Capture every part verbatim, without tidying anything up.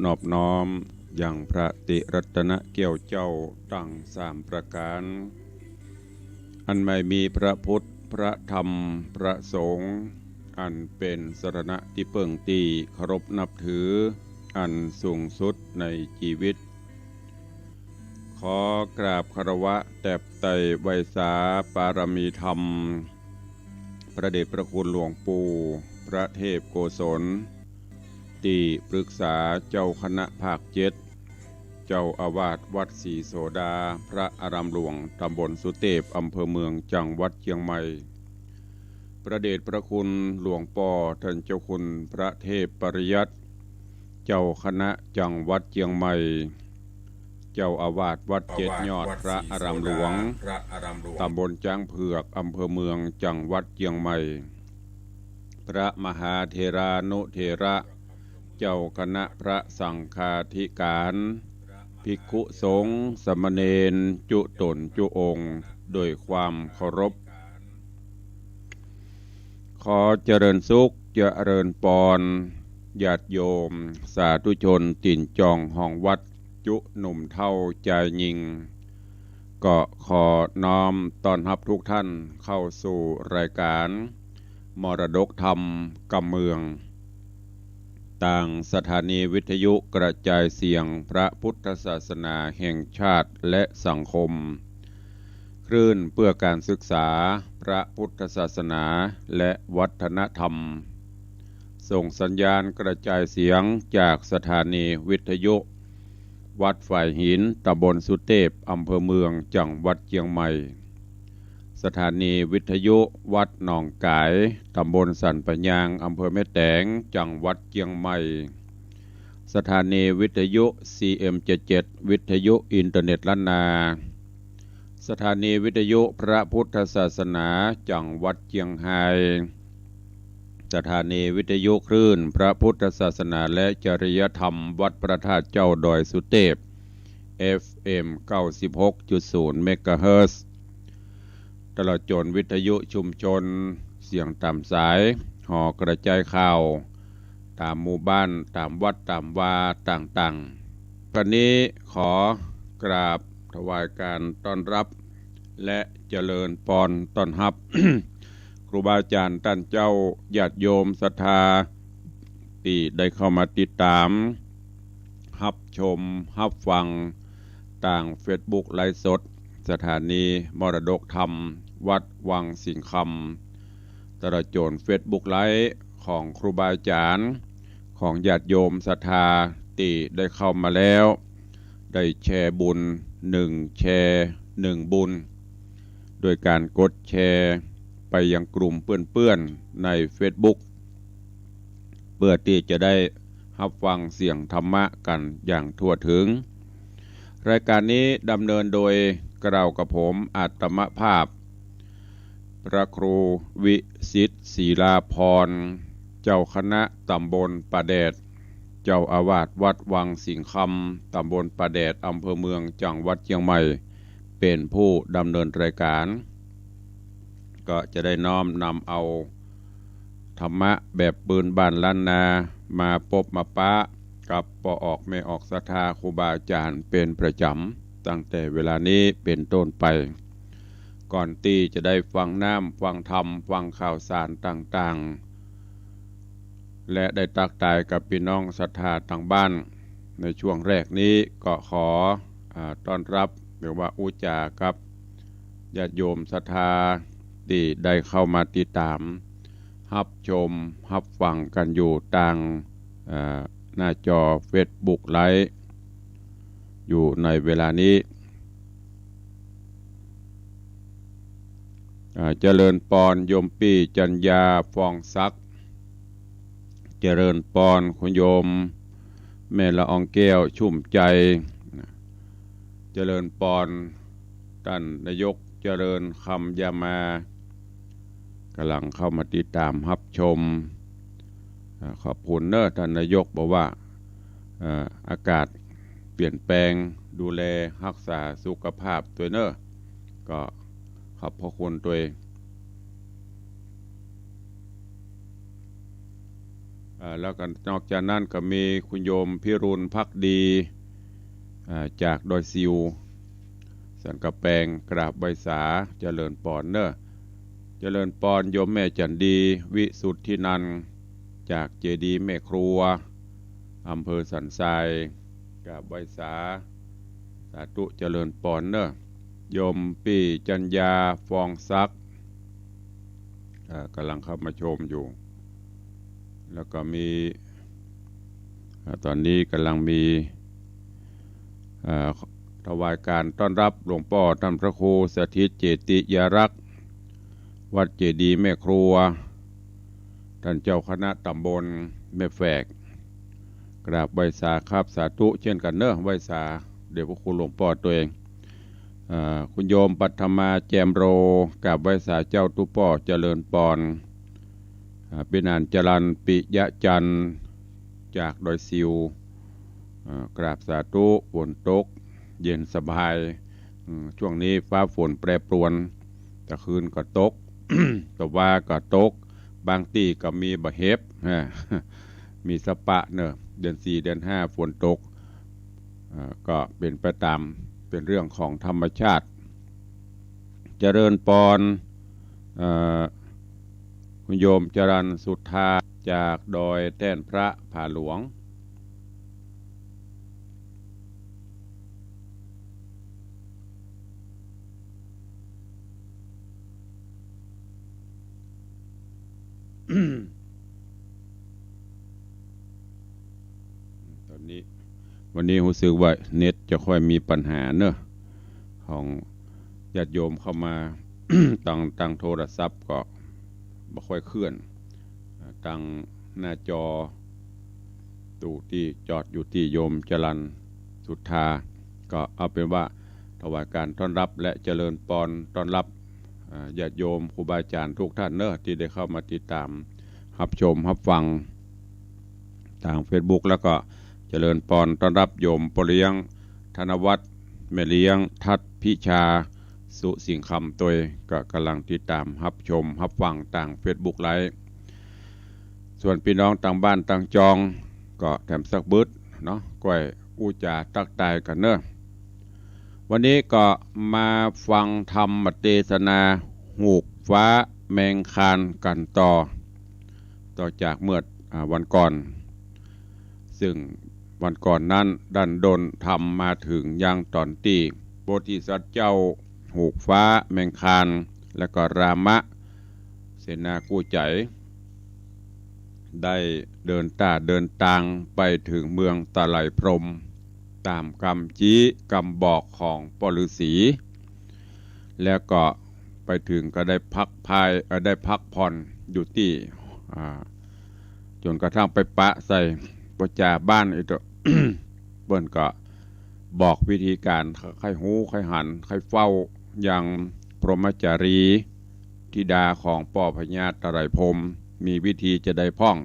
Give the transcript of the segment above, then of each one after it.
นอบน้อมยังพระติรัตนแก้วเจ้าตังสามประก๋าน อันไม่มีพระพุทธ พระธรรม พระสงฆ์ อันเป๋นสรณะตี้เปิ้งตี้เคารพนับถือ อันสูงสุดในจีวิต ขอกราบคารวะแตบไต่ไหว้สาปารมีธรรม พระเดชพระคุณหลวงปู่พระเทพโกศล ตี้ปรึกษาเจ้าคณะภาคเจ็ด เจ้าอาวาสวัดศรีโสดา พระอารามหลวงตำบลสุเตพ อำเภอเมือง จังหวัดเจียงใหม่ พระเดชพระคุณหลวงป้อต้านเจ้าคุณพระเทพปริยัติ เจ้าคณะจังหวัดเจียงใหม่ เจ้าอาวาสวัดเจ็ดยอด พระอารามหลวง ตำบลจ๊างเผือก อำเภอเมือง จังหวัดเจียงใหม่ พระมหาเถรานุเถระ เจ้าคณะพระสังฆาธิการ ภิกขุสงฆ์ สามเณร จุ๊ต๋นจุ๊องค์ โดยความเคารพ ขอเจริญสุข เจริญปอน ญาติโยม สาธุชน ตี๋นจองฮองวัด จุ๊หนุ่มเฒ่าจายญิง ก็ขอน้อมต้อนฮับทุกท่านเข้าสู่รายการมรดกธรรมกำเมือง ตางสถานีวิทยุกระจายเสียงพระพุทธศาสนาแห่งชาติและสังคม คลื่นเพื่อการศึกษาพระพุทธศาสนาและวัฒนธรรม ส่งสัญญาณกระจายเสียงจากสถานีวิทยุวัดฝายหิน ตำบลสุเตพ อำเภอเมือง จังหวัดเจียงใหม่ สถานีวิทยุวัดหนองก๋าย ตำบลสันป่ายาง อำเภอแม่แตง จังหวัดเจียงใหม่ สถานีวิทยุ ซีเอ็มเจ็ดเจ็ด วิทยุอินเทอร์เน็ตล้านนา สถานีวิทยุพระพุทธศาสนา จังหวัดเจียงฮาย สถานีวิทยุคลื่นพระพุทธศาสนาและจริยธรรมวัดพระธาตุเจ้าดอยสุเตพ เอฟเอ็ม เก้าสิบหกจุดศูนย์ เมกะเฮิรตซ์ ตลอดจ๋นวิทยุชุมชน เสียงต๋ามสาย หอกระจายข่าว ต๋ามหมู่บ้าน ต๋ามวัด ต๋ามวาต่างๆ วันนี้ขอกราบถวายการต้อนรับ และเจริญปอนต้อนฮับ ครูบาอาจ๋ารย์ต้านเจ้า ญาติโยมศรัทธา ตี้ได้เข้ามาติดต๋าม ฮับชม ฮับฟัง ตางเฟซบุ๊กไลฟ์สด สถานีมรดกธรรม วัดวังสิงห์คำ ตลอดจ๋นเฟซบุ๊กไลฟ์ของครูบาอาจ๋ารย์ ของญาติโยมศรัทธา ตี้ได้เข้ามาแล้ว ได้แชร์บุญ หนึ่งแชร์ หนึ่งบุญ โดยการกดแชร์ไปยังกลุ่มเปื้อนๆ ในเฟซบุ๊ก เพื่อตี้จะได้ฮับฟังเสียงธรรมะกั๋นอย่างทั่วถึง รายการนี้ดำเนินโดยเกล้ากระผมอาตมาภาพ พระครูวิสิทธิ์ ศิลาพร เจ้าคณะตำบลป่าแดด เจ้าอาวาสวัดวังสิงห์คำ ตำบลป่าแดด อำเภอเมือง จังหวัดเจียงใหม่ เป๋นผู้ดำเนินรายการ ก็จะได้น้อมนำเอาธรรมะแบบปืนบ้านล้านนา มาปบมาปะกับป้อออกแม่ออกศรัทธาครูบาอาจ๋ารย์เป๋นประจ๋ำ ตั้งแต่เวลานี้เป๋นต้นไป ก่อนตี้จะได้ฟังน้ำ ฟังธรรม ฟังข่าวสารต่างๆ และได้ตั๊กตายกับปี้น้องศรัทธาตางบ้าน ในช่วงแรกนี้ก็ขอ อ่า ต้อนฮับ หรือว่าอู้จ๋ากับญาติโยมศรัทธา ตี้ได้เข้ามาติดต๋าม ฮับชม ฮับฟังกั๋นอยู่ตาง อ่า หน้าจอเฟซบุ๊กไลฟ์ อยู่ในเวลานี้ อ่า เจริญปอนโยมปี้จัญญา ฟองศักดิ์ เจริญปอนคุณโยมแม่ละอองแก้ว ชุ่มใจ เจริญปอนต้านนายก เจริญคำยามา ก่ำลังเข้ามาติดต๋ามฮับชม อ่า ขอบคุณเน้อ ต้านนายกบอกว่า เอ่อ อากาศเปลี่ยนแปลง ดูแลฮักษาสุขภาพตวยเน้อ ก็ขอบพระคุณตวย อ่า แล้วก็นอกจากนั้นก็มีคุณโยมพิรุณภักดี อ่า จากดอยสิว สันกำแปง กราบไหว้สา เจริญปอนเนอะ เจริญปอน โยมแม่จันดี วิสุทธินันท์ จากเจดีย์แม่ครัว อำเภอสันทราย กราบไหว้สา สาธุ เจริญปอนเนอะ โยมปี้จัญญา ฟองศักดิ์ อ่า กำลังเข้ามาชมอยู่ แล้วก็มี อ่า ตอนนี้กำลังมี อ่า ถวายการต้อนรับหลวงป้อท่านพระครูสถิตเจติยารักษ์ วัดเจดีย์แม่ครัว ท่านเจ้าคณะตำบลแม่แฝก กราบไหว้สาครับ สาธุเช่นกันเนอะ ไหว้สาเดชพระคุณหลวงป้อตวย อ่า คุณโยมปัทมา แจ่มโร กราบไหว้สาเจ้าตุ๊ป้อ เจริญปอน อ่า ปี้หนานจรัญ ปิยะจันทร์ จากดอยสิว อ่า กราบสาธุ ฝนตก เย็นสบาย อืม ช่วงนี้ฟ้าฝนแปรปรวน ตะคืนก็ตก ตะวาก็ตก บางตี้ก็มีบ่าเห็บ ฮะ มีสะปะเนอะ เดือนสี่ เดือนห้า ฝนตก อ่า ก็เป๋นไปต๋าม เป๋นเรื่องของธรรมชาติ เจริญปอน เอ่อ คุณโยมจรัญสุทธา จากดอยแต้นพระผาหลวง ตอนนี้ วันนี้ฮู้สึกว่าเน็ตจะค่อยมีปัญหาเนอะ ของญาติโยมเข้ามา ตาง ตางโทรศัพท์ก็บ่ค่อยเคลื่อน อ่า ตางหน้าจอ ตู้ตี้จอดอยู่ตี้โยมจรัญสุทธา ก็เอาเป๋นว่าถวายการต้อนรับและเจริญปอนต้อนรับ อ่า ญาติโยมครูบาอาจ๋ารย์ทุกท่านเนอะ ตี้ได้เข้ามาติดต๋าม ฮับชมฮับฟังตางเฟซบุ๊ก แล้วก็เจริญปอนต้อนรับโยมป้อเลี้ยงธนวัฒน์ แม่เลี้ยงทัศน์พิชา สุสิงห์คำตวย ก็ก่ำลังติดต๋ามฮับชมฮับฟังตางเฟซบุ๊กไลฟ์ ส่วนปี้น้องตางบ้านตางจอง ก็แถมสักบึดเนาะ ก้อยอู้จ๋าตั๊กตายกั๋นเนอะ วันนี้ก็มาฟังธรรมเตสนาฮูกฟ้าแมงคานกั๋นต่อ ต่อจากเมื่อ อ่า วันก่อน ซึ่งวันก่อนนั้นดั้นด้นธรรมมาเถิงยังต๋อนตี้โพธิสัตว์เจ้าฮูกฟ้าแมงคาน และก็รามะ เสนากู้ใจ๋ ได้เดินต้าเดินตางไปเถิงเมืองตะไลพรหม ต๋ามกำจี๊กำบอกของป้อฤๅษี แล้วก็ไปเถิงก็ได้พักพาย เอ่อ ได้พักผ่อนอยู่ตี้ อ่า จ๋นกระทั่งไปปะใส่ป้อจ๋าบ้านอีกเต๊อะ เปิ้นก็บอกวิธีก๋าน ใค่ฮู้ใค่หัน ใค่เฝ้ายังพรหมจารี ธิดาของป้อพญาตะไลพรหม มีวิธีจาใดพ่อง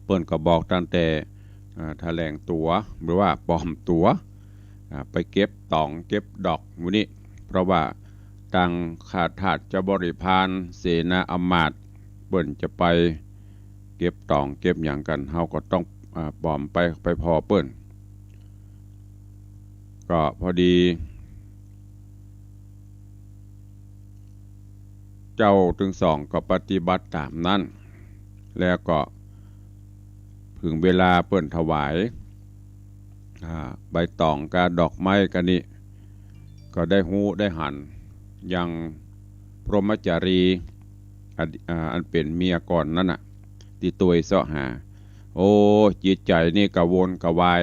เปิ้นก็บอกตั้งแต่ อ่า แถลงตั๋ว หรือว่าปลอมตั๋ว อ่า ไปเก็บต๋องเก็บดอกหมู่นี้ เพราะว่าตางข้าทาสบริพาร เสนาอำมาตย์ เปิ้นจะไปเก็บต๋องเก็บหยังกั๋น เฮาก็ต้อง อ่า ปลอมไป ไปผ่อเปิ้น ก็พอดี เจ้าตึงสองก็ปฏิบัติต๋ามนั้น แล้วก็เถิงเวลาเปิ้นถวาย อ่า ใบต๋องกับดอกไม้กั๋นนี้ ก็ได้ฮู้ได้หันยังพรหมจารี อัน อ่า อันเป๋นเมียก่อนนั้นน่ะ ตี้ตวยเซาะหา โอ้ จิตใจ๋นี่กระวนกระวาย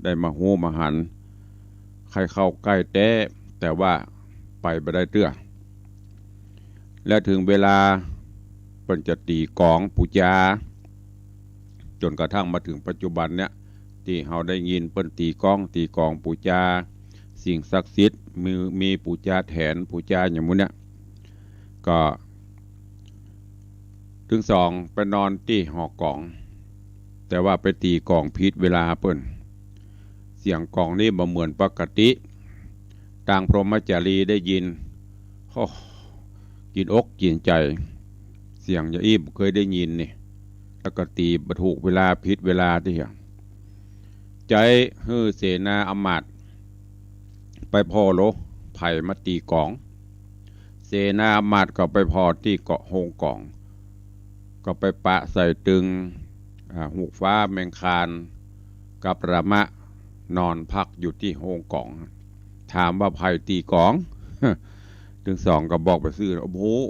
ได้มาฮู้มาหัน ใค่เข้าใก้แต๊ แต่ว่าไปบ่ได้เตื้อ และเถิงเวลาเปิ้นจะตี๋กองปู๋จา จ๋นกระทั่งมาเถิงปัจจุบันเนี้ย ตี้เฮาได้ยินเปิ้นตี๋ก้องตี๋กองปู๋จาสิ่งศักดิ์สิทธิ์ มี มีปู๋จาแถน ปู๋จาหยังหมู่เนี้ย ก็ตึงสองไปนอนตี้หอกอง แต่ว่าไปตี๋กองผิดเวลาเปิ้น เสียงกองนี้บ่เหมือนปกติ ตางพรหมจารีได้ยิน โอ้ กินอกกินใจ๋ เสียงอย่างอี้บ่เกยได้ยินนี่ แล้วก็ตี๋บ่ถูกเวลา ผิดเวลาตี้ ใจ๊หื้อเสนาอำมาตย์ไปผ่อโล ใผมาตี๋ก๋อง เสนาอำมาตย์ก็ไปผ่อตี้เกาะโฮงก๋อง ก็ไปปะใส่ตึง อ่า หูกฟ้าแมงคารกับรามะนอนพักอยู่ตี้โฮงก๋อง ถามว่าใผตี๋ก๋อง ตึงสองก็บอกไปซื่อ บ่ฮู้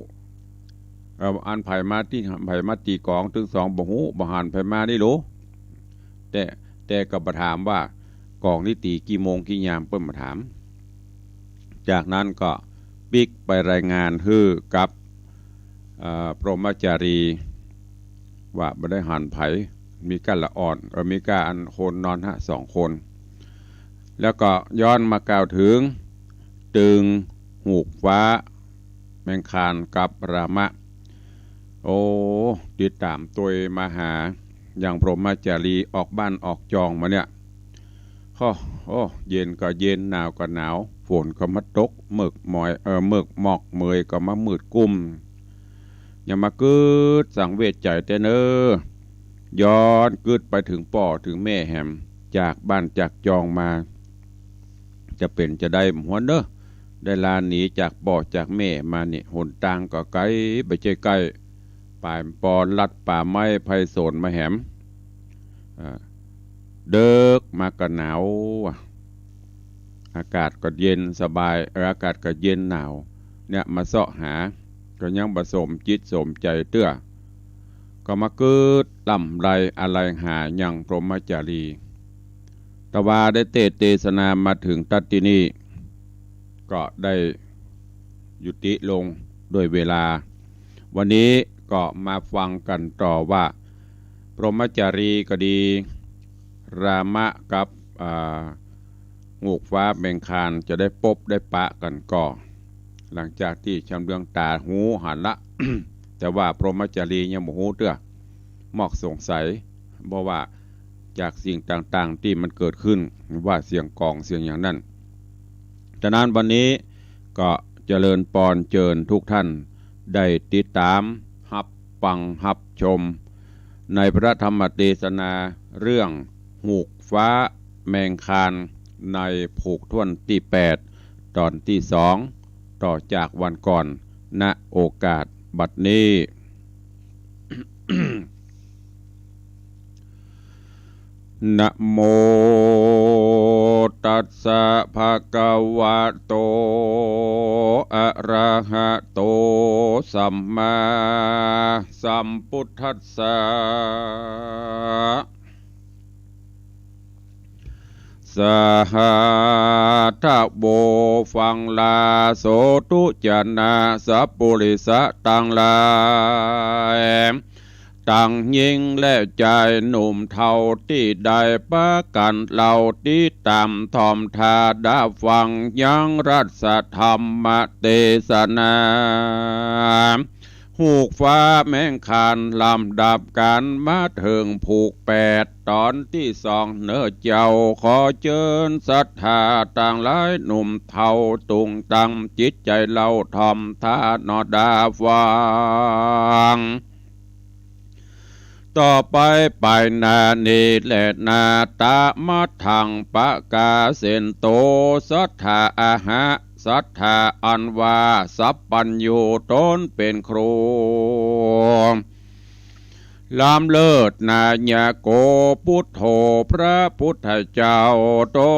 เอ่อ อันใผมาตี้ ใผมาตี๋ก๋อง ตึงสองบ่ฮู้ บ่หันใผมานี่โล แต่ แต่ก็บ่ถามว่าก๋องนี้ตี๋กี่โมงกี่ยาม เปิ้นบ่ถาม จากนั้นก็ปิ๊กไปรายงานหื้อกับ เอ่อ พรหมจารี ว่าบ่ได้หันใผ มีก้าละอ่อน เอ่อ มีก้าอันคนนอนหะ สองคน แล้วก็ย้อนมากล่าวเถิงตึงหูกฟ้าแมงคารกับรามะ โอ้ ติดต๋ามตวยมาหา อย่างพรหมจารีออกบ้านออกจองมาเนี่ย โอ้ โอ้ เย็นก็เย็น หนาวก็หนาว ฝนก็มาตก เมือกหมอย เอ่อ เมือกหมอกเหมยก็มามืดกุ้ม อย่ามาเกิดสังเวชใจ๋แต๊เน่อ ย้อนกึ๊ดไปเถิงป้อเถิงแม่แหม จากบ้านจากจองมา จะเป๋นจะไดบ่ฮู้เน่อ ได้ลาหนีจากป้อจากแม่มานี่ หนตางก็ไก๋ บ่ใจ้ใก้ ป่ายปอลัดป่าไม้ไพรสนมาแหม อ่า เดิ็กมาก็หนาวอะ อากาศก็เย็นสบาย เอ่อ อากาศก็เย็นหนาว เนี่ยมาเซาะหา ก็ยังบ่สมจิตสมใจ๋เตื้อ ก็มาเกิดล่ำไรอาลัยหายังพรหมจารี แต่ว่าได้เตสน์เตสนามาเถิงตั๊ดตี้นี่ ก็ได้ยุติลงด้วยเวลา วันนี้ก็มาฟังกั๋นต่อว่า พรหมจารีก็ดี รามะกับ อ่า หูกฟ้าแมงคารจะได้ปบได้ปะกั๋นก่อ หลังจากตี้ชำเลืองต๋าฮู้หันละ แต่ว่าพรหมจารียังบ่ฮู้เตื้อ มอกสงสัย เพราะว่าจากสิ่งต่างๆ ตี้มันเกิดขึ้น ว่าเสียงก๋องเสียงอย่างนั้น ฉะนั้นวันนี้ก็เจริญปอนเจิญทุกท่านได้ติดต๋ามฮับฟังฮับชม ในพระธรรมเตสนาเรื่องหูกฟ้าแมงคารในผูกถ้วนตี้แปด ต๋อนตี้สอง ต่อจากวันก่อน ณ โอกาสบัดนี้ นะโมตัสสะภะคะวะโต อะระหะโต สัมมาสัมพุทธัสสะ สาธะโว ฟังลาโสตุจนะสัปปุริสะตังหลาย ตังญิงและจายหนุ่มเฒ่าตี้ได้ปากั๋นเล่าติดต๋ามถ่อมถ้าดาฟังยังรัตถธรรมเตสนา หูกฟ้าแมงคารลำดับกั๋นมาเถิงผูกแปด ต๋อนตี้สองเน่อเจ้า ขอเจิญศรัทธาตังหลายหนุ่มเฒ่า ตุงตั้งจิตใจ๋เล่าถ่อมถ้าหนอดาฟัง ต่อไปไปหน้านี้แลนา ตะมะทังปะกาเสนโต ศรัทธาอะหะ ศรัทธาอันว่าสัพพัญญูต๋นเป๋นครู ล้ำเลิศนายโก พุทโธ พระพุทธเจ้าต๋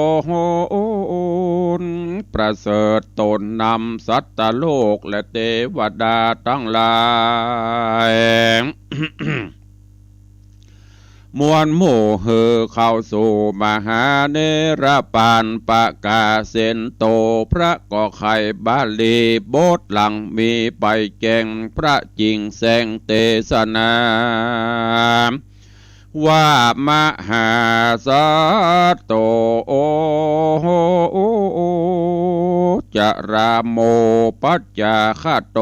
น ประเสริฐต๋นนำสัตว์โลกและเตวดาตังหลาย มวลหมู่หื้อเข้าสู่มหานิรปาน ปะกาเสนโต พระก็ไขบาลีบทหลังมีไปแจ้ง พระจิ่งแสงเตสนา วะมหาสัตโต จรามโม ปัจจาคะโต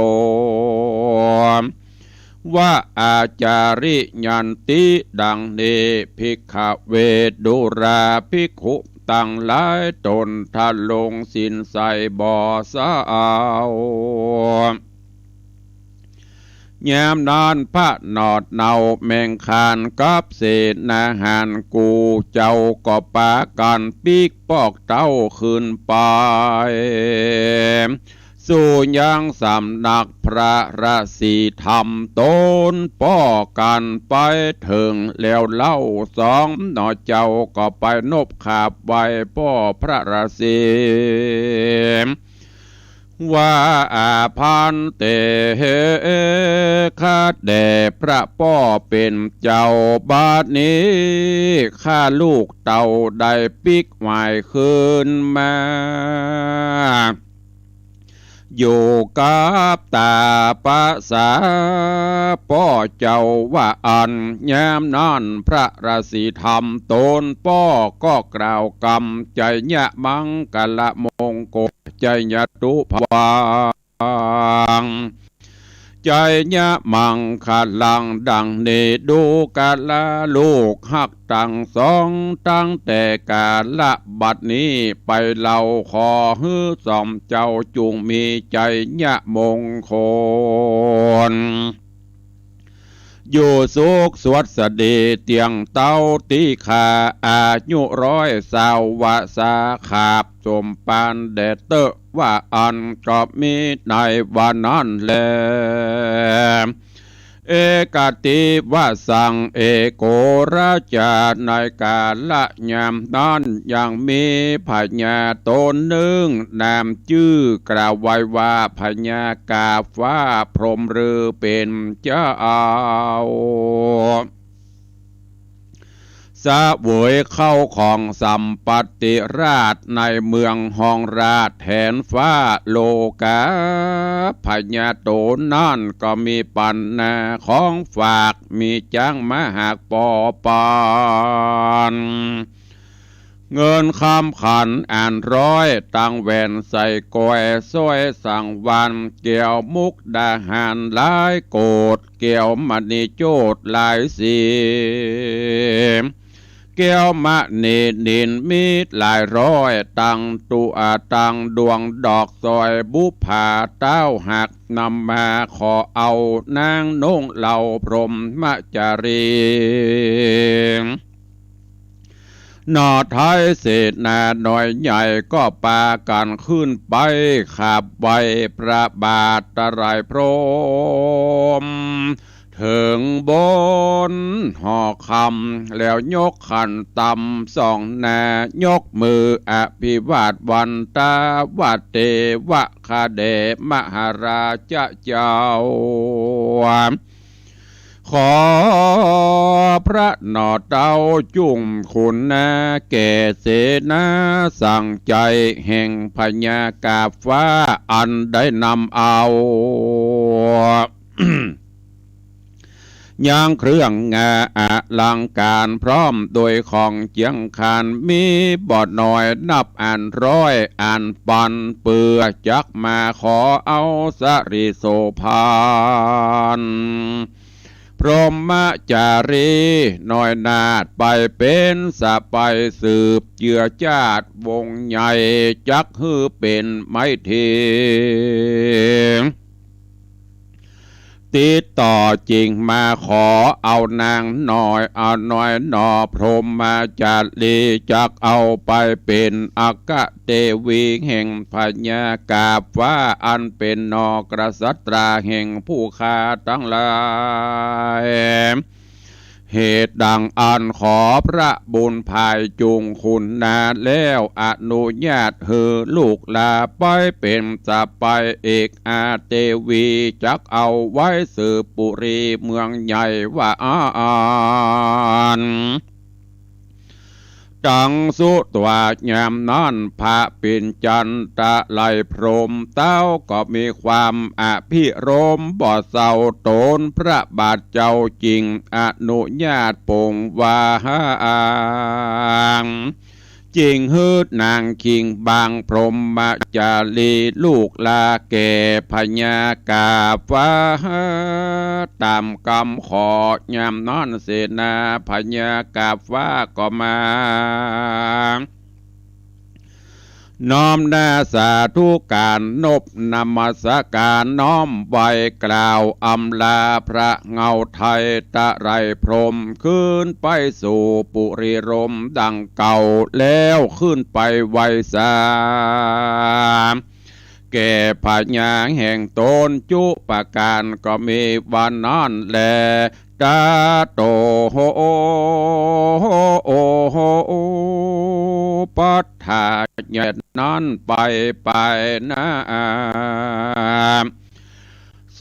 วะอาจาริยันติ ดังนี้ ภิกขะเว ดูราภิกขุตังหลายต๋นทะลงศีลใส่บ่สาว ยามนั้นพระหนอดเหน่าแมงคานกับเสนาหารกู้เจ้าก็ปากั๋นปิ๊กปอกเต้าขึ้นไป สู่ยังสำนักพระราศีธรรมต๋นป้อกั๋นไปเถิงแล้วเล่า สองหน่อเจ้าก็ไปนบขาบไหว้ป้อพระราศี ว่า อาภันเต ข้าแด่พระป้อเป๋นเจ้า บัดนี้ข้าลูกเต้าได้ปิ๊กหวายคืนมา อยู่กับต๋าประสาป้อเจ้าว่าอั้น ยามนั้นพระราศีธรรมต๋นป้อก็กล่าวกำไชยมังคละมงคล ไชยะตุพวังค์ ไชยะมังคลัง ดังนี้ ดูกราลูกฮักตังสอง ตั้งแต่กาละบัดนี้ไปเล่า ขอหื้อสองเจ้าจุ่งมีไชยะมงคล อยู่สุขสวัสดีเตี้ยงเต๊า ตี้ข้าอายุร้อยซาววรรษา ขาบสมปานแด่เต๊อะ ว่าอั้นก็มีในวันนั้นแล เอกัตติวสัง เอโกราชา ในกาละยามนั้นยังมีพญาต๋นนึ่ง นามจื้อกล่าวไว้ว่าพญากาฟ้าพรหมฤๅเป๋นเจ้า เสวยเข้าของสัมปัตติราชย์ในเมืองฮองราชย์แถนฟ้าโลกา พญาต๋นนั้นก็มีปัณณาของฝาก มีจ๊างมหากปอปาน เงินคำขันอันร้อย ตังแหวนใส่ก้อยสร้อยสังวรรค์ แก้วมุกดาหารหลายโกศ แก้วมณีโจทย์หลายสี แก้วมณีนิลมิตรหลายร้อย ตังตั๋วตังดวงดอกสร้อยบุปผาเต้าหัก นำมาขอเอานางนุ่งเหล่าพรหมจารี หน่อไท้เสนาน้อยใหญ่ก็ปากั๋นขึ้นไปขับไหว้พระบาทไตรพรหม เถิงบนหอคำ แล้วยกขันตำสองหน้า ยกมืออภิวาทวันตา ว่าเตวะ ข้าแด่มหาราชเจ้า ขอพระหน่อเต้าจุ่งคุณนาแก่เสนาสังใจ๋แห่งพญากาฟ้าอันได้นำเอา ยังเครื่องงาอลังก๋ารพร้อมโดยของเจียงคานมีบ่น้อยนับอันร้อยอันปัน เปื้อจักมาขอเอาสริโสภณ พรหมจารีน้อยนาถไปเป๋นสะใภ้สืบเจื้อจาติวงศ์ใหญ่ จักหื้อเป๋นไม้เท ติดต่อจิ่งมาขอเอานางน้อย เอาน้อยหน่อพรหมจารี จักเอาไปเป๋นอัคคเตวีแห่งพญากาฟ้า อันเป๋นหน่อกษัตราแห่งผู้ข้าตังหลาย เหตุดังอั้นขอพระบุญภายจุ่งคุณนาแล้วอนุญาตหื้อลูกหลานไปเป๋นสะใภ้เอกอาเตวี จักเอาไว้สืบปุรีเมืองใหญ่ว่าอั้น ตังสุตวา ยามนั้นพระปิญจันตะไลยพรหมเต้าก็มีความอภิรมย์บ่เศร้า ตนพระบาทเจ้าจิ่งอนุญาตปรงวาง จิ่งหื้อนางคิงบางพรหมจารีลูกหลานแก่พญากาฟ้า ต๋ามกำขอ ยามนั้นเสนาพญากาฟ้าก็มา น้อมหน้าสาธุการ นบนมัสการ น้อมไหว้กล่าวอำลาพระเหง้าไทย ตะไลพรหม ขึ้นไปสู่ปุรีรมย์ดังเก่า แล้วขึ้นไปไหว้สา แก่พญาแห่งต๋น จุประการก็มีวันนั้นแล ตะโต โห โอ โห ปัฏฐาแยดนั้นไป ไปนา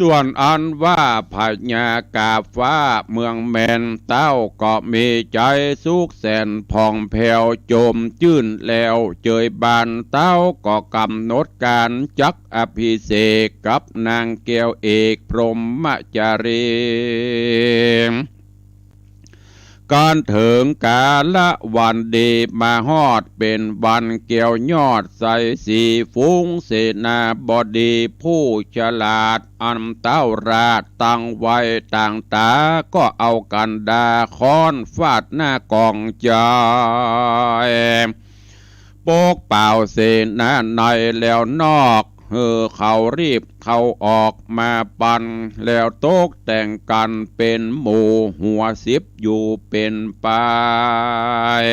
ส่วนอันว่าพญากาฟ้าเมืองแมนเต้าก็มีใจ๋สุขแสนผ่องแผ้วจมจื้นแล้ว เจยบานเต้าก็ก๋ำหนดก๋านจักอภิเษกกับนางแก้วเอกพรหมจารี ก๋านเถิงกาละวันดีมาฮอด เป๋นวันแก้วยอดใสสี ฝูงเสนาบดีผู้ฉลาด อันเต้าราชตั้งไว้ต่างต๋า ก็เอากั๋นดาค้อนฟาดหน้ากองใจ๋ ปกเป่าเสนาในแล้วนอก หื้อเขารีบเข้าออกมาปัน แล้วตกแต่งกั๋นเป๋นหมู่ หัวสิบอยู่เป๋นปาย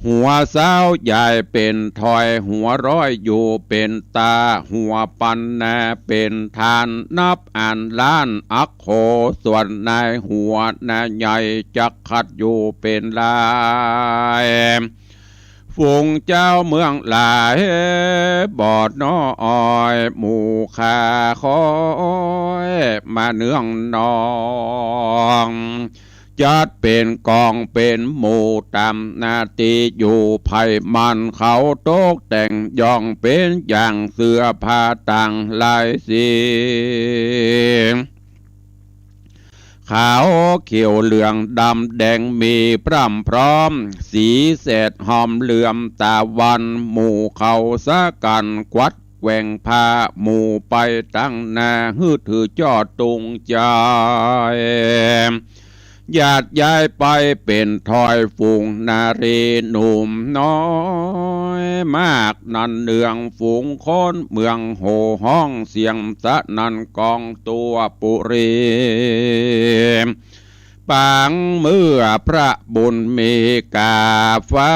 หัวซาวใหญ่เป๋นทอย หัวร้อยอยู่เป๋นต๋า หัวปันนาเป๋นธาน นับอันล้านอักโข ส่วนนายหัวนาใหญ่จักขัดอยู่เป๋นลาย ฝูงเจ้าเมืองหลาย บ่น้อย หมู่ข้าคอยมาเนืองนอง จัดเป๋นกองเป๋นหมู่ต๋ามหน้าตี้อยู่ ใผมันเขาตกแต่งย่องเป๋นอย่าง เสื้อผ้าต่างหลายสี ขาวเขียวเหลืองดำแดงมีพร่ำพร้อม สีแสดหอมเหลื่อมตะวัน หมู่เขาสะกั๋นกวัดแกว่งผ้า หมู่ไปตังหน้า หื้อถือจ้อตุงใจ๋ หยาดย้ายไปเป๋นทอย ฝูงนารีหนุ่มน้อยมาก นันเนืองฝูงคนเมืองโห่ฮ้อง เสียงสนั่นก้องทั่วปุรี ปางเมื่อพระบุญมีกาฟ้า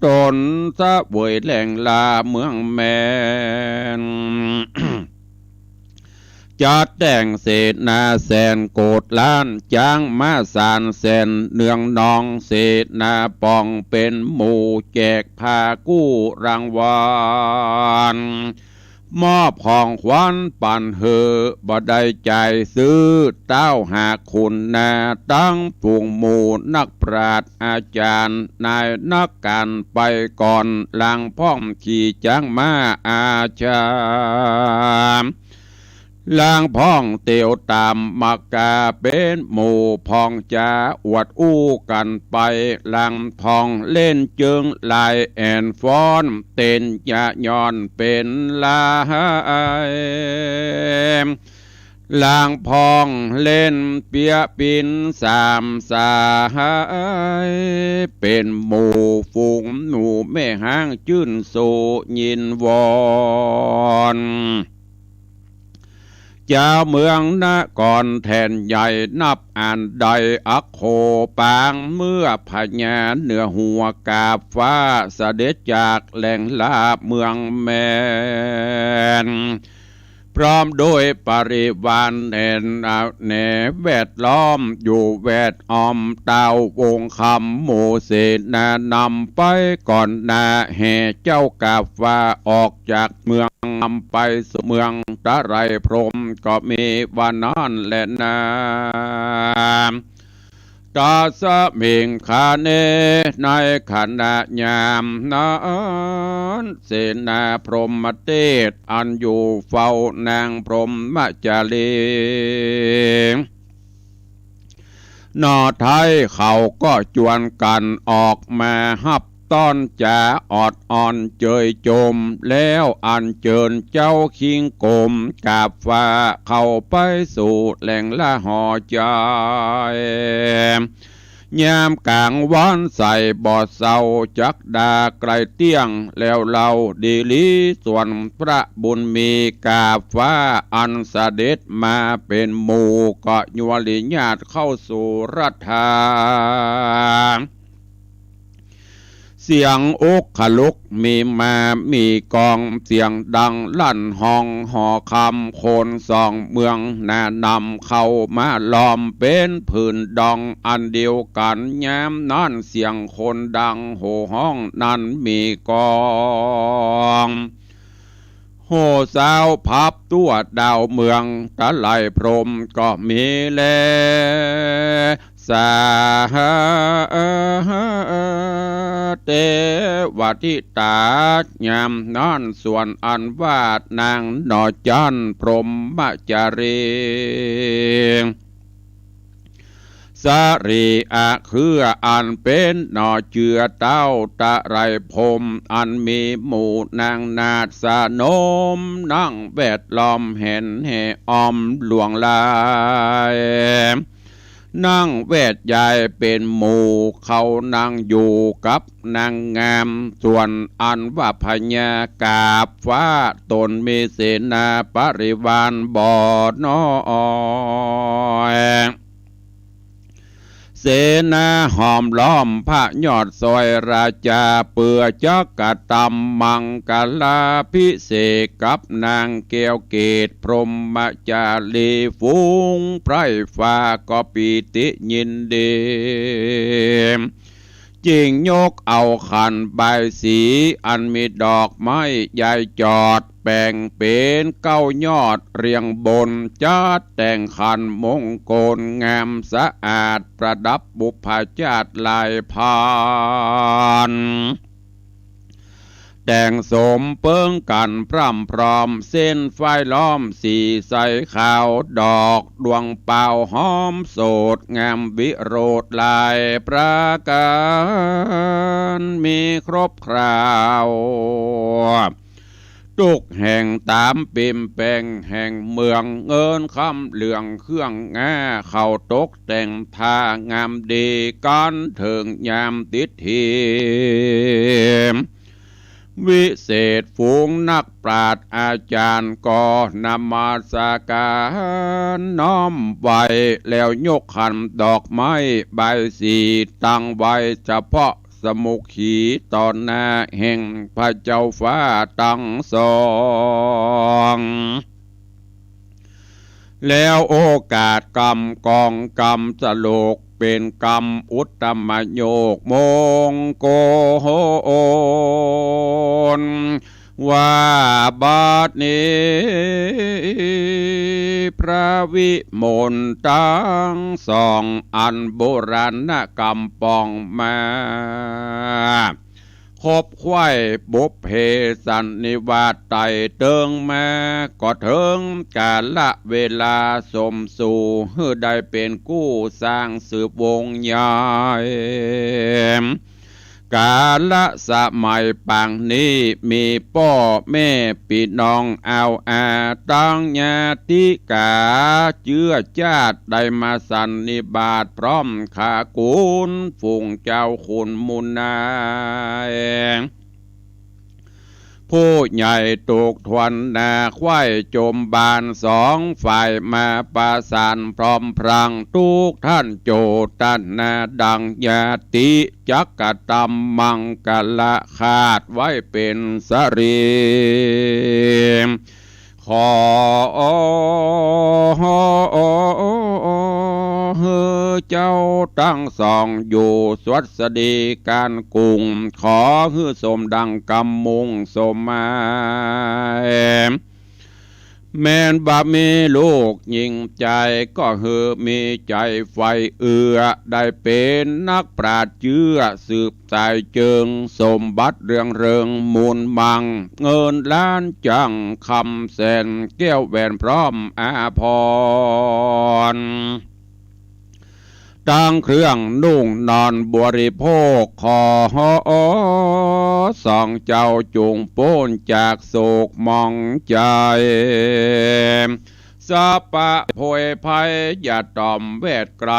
ต๋นเสวยแหล่งลาเมืองแมน จัดแต่งเสนาแสนโกฏล้าน จ๊างม้าสารแสนเนืองนอง เสนาป่องเป๋นหมู่ แจกผ้ากู้รางวัล มอบของขวัญปันหื้อ บ่ได้จ่ายซื้อ เต้าหากขุนนา ตังฝูงหมู่นักปราชญ์อาจ๋ารย์ นายนักก๋านไปก่อน ลางพ่องขี่จ๊างม้าอาชา ลางพ่องเตียวต๋ามมากา เป๋นหมู่พ่องจ๋าอวดอู้กั๋นไป ลางพ่องเล่นเจิงลายแอ่นฟ้อน เต้นยะย้อนเป๋นลาย ลางพ่องเล่นเปียะปิ๊นสามสาย เป๋นหมู่ฝูงหมู่แม่ฮ้างจื้นโซยินวอน จาวเมืองนครแถ่นใหญ่นับอันใด อัคโคปางเมื่อพญาเหนือหัวกาบฟ้า เสด็จจากแหล่งลาเมืองแมน พร้อมด้วยปริวารแน่นหนาแวดล้อม อยู่แวดอ้อมเต้าองค์คำ หมู่เสนานำไปก่อนหน้า แห่เจ้ากาบฟ้าออกจากเมือง นำไปสู่เมืองตะไลพรหม ก็มีว่านั้นแลนา ตัสมิงคาเน ในขณะยามนั้น เสนาพรหมเทพอันอยู่เฝ้านางพรหมจารี หน่อไท้เขาก็จวนกั๋นออกมาฮับต้อนจ๋าออดอ่อนเจยจม แล้วอัญเจิญเจ้าคิงกรมกาบฟ้าเข้าไปสู่แหล่งละหอใจ๋ ยามก๋างวันใสบ่เซาจักดาใก้เตี้ยงแล้วเล่า ดีหลีส่วนพระบุญมีกาบฟ้าอันเสด็จมาเป๋นหมู่ ก็ยัวหลีญาติเข้าสู่รัฐา เสียงอกขลุกมีมามีกอง เสียงดังลั่นฮองหอคำ คนสองเมืองหนานำเข้ามาล้อม เป๋นผืนดองอันเดียวกั๋น ยามนั้นเสียงคนดังโห่ฮ้องนั้นมีกอง โห่ซาวพับ ตั๋วดาวเมือง ตะไลพรหมก็มีแล สาเตวทิตา ยามนั้นส่วนอันว่านางหนอจั๋นพรหมจารี สรีอะเครืออันเป๋นหน่อเจือเต้าตะไลพรหม อันมีหมู่นางนาฏสนม นั่งแวดล้อมแหนแห่อ้อมหลวงลาย นั่งแวดยายเป๋นหมู่ เขานั่งอยู่กับนางงาม ส่วนอันว่าพญากาบฟ้า ตนมีเสนาบริวารบ่น้อย เสนาห้อมล้อมพระยอดซอยราจา เปื้อจักกระตำมังคลาภิเษกกับนางแก้วเกศพรหมจารี ฝูงไพร่ฟ้าก็ปีติยินดี จึงยกเอาขันบายสีอันมีดอกไม้ใหญ่จอด แป๋งเป๋นเก้ายอดเรียงบน จัดแต่งขันมงคลงามสะอาด ประดับบุพจาตรลายพราน แต่งสมเปิงกั๋นพร่ำพร้อม เส้นฝ้ายล้อมสีใสขาว ดอกดวงเปาหอมโสด งามวิโรจน์หลายประก๋าน มีครบคราว ตุ๊กแห่งต๋ามปิ่มแปงแห่งเมือง เงินคำเหลืองเครื่องงา เขาตกแต่งทางามดีกั๋นเถิงยามติดที วิเศษฝูงนักปราชญ์อาจ๋ารย์ ก็นมัสก๋านน้อมไหว้ แล้วยกขันดอกไม้บายสี ตั้งไว้เฉพาะสมุขีต่อหน้าแห่งพระเจ้าฟ้าตังสอง แล้วโอกาสกำกองกำสโลก เป๋นกำอุตตมโยคมงคล ว่าบัดนี้ พระวิมลตังสอง อันโบราณกำปองมา คบไขว้บุพเพสันนิวาสไต่เติงมา ก็เถิงกาละเวลาสมสู่ หื้อได้เป๋นกู้สร้างสืบวงศ์ใหญ่ กาละสมัยปางนี้ มีป้อแม่ปี้น้องอาวอา ตังญาติก๋าเจื้อจาติ ได้มาสันนิบาตพร้อมข้ากุน ฝูงเจ้าขุนมูลนาย ผู้ใหญ่ตกทวนนาไขว้จมบาน สองฝ่ายมาประสานพร้อมพรัง ทุกท่านโจตนาดังญาติ จักกระตำมังคละคาดไว้เป๋นสรี ขอหื้อเจ้าตังสองอยู่สวัสดีก๋านกุ่ง ขอหื้อสมดังกำมุ่งสมหมาย แม้นบ่มีลูกหญิงใจ๋ ก็หื้อมีใจ๋ใฝ่เอื้อ ได้เป๋นนักปราชญ์เจื้อสืบสายเจิง สมบัติเรืองเริงมูลมัง เงินล้านจั่งคำแสน แก้วแหวนพร้อมอาภรณ์ ตังเครื่องนุ่งนอนบริโภค ขอสองเจ้าจุ่งป๊นจากโศกหมองใจ๋ สะปะโผยภัยอย่าต่อมแวดไกล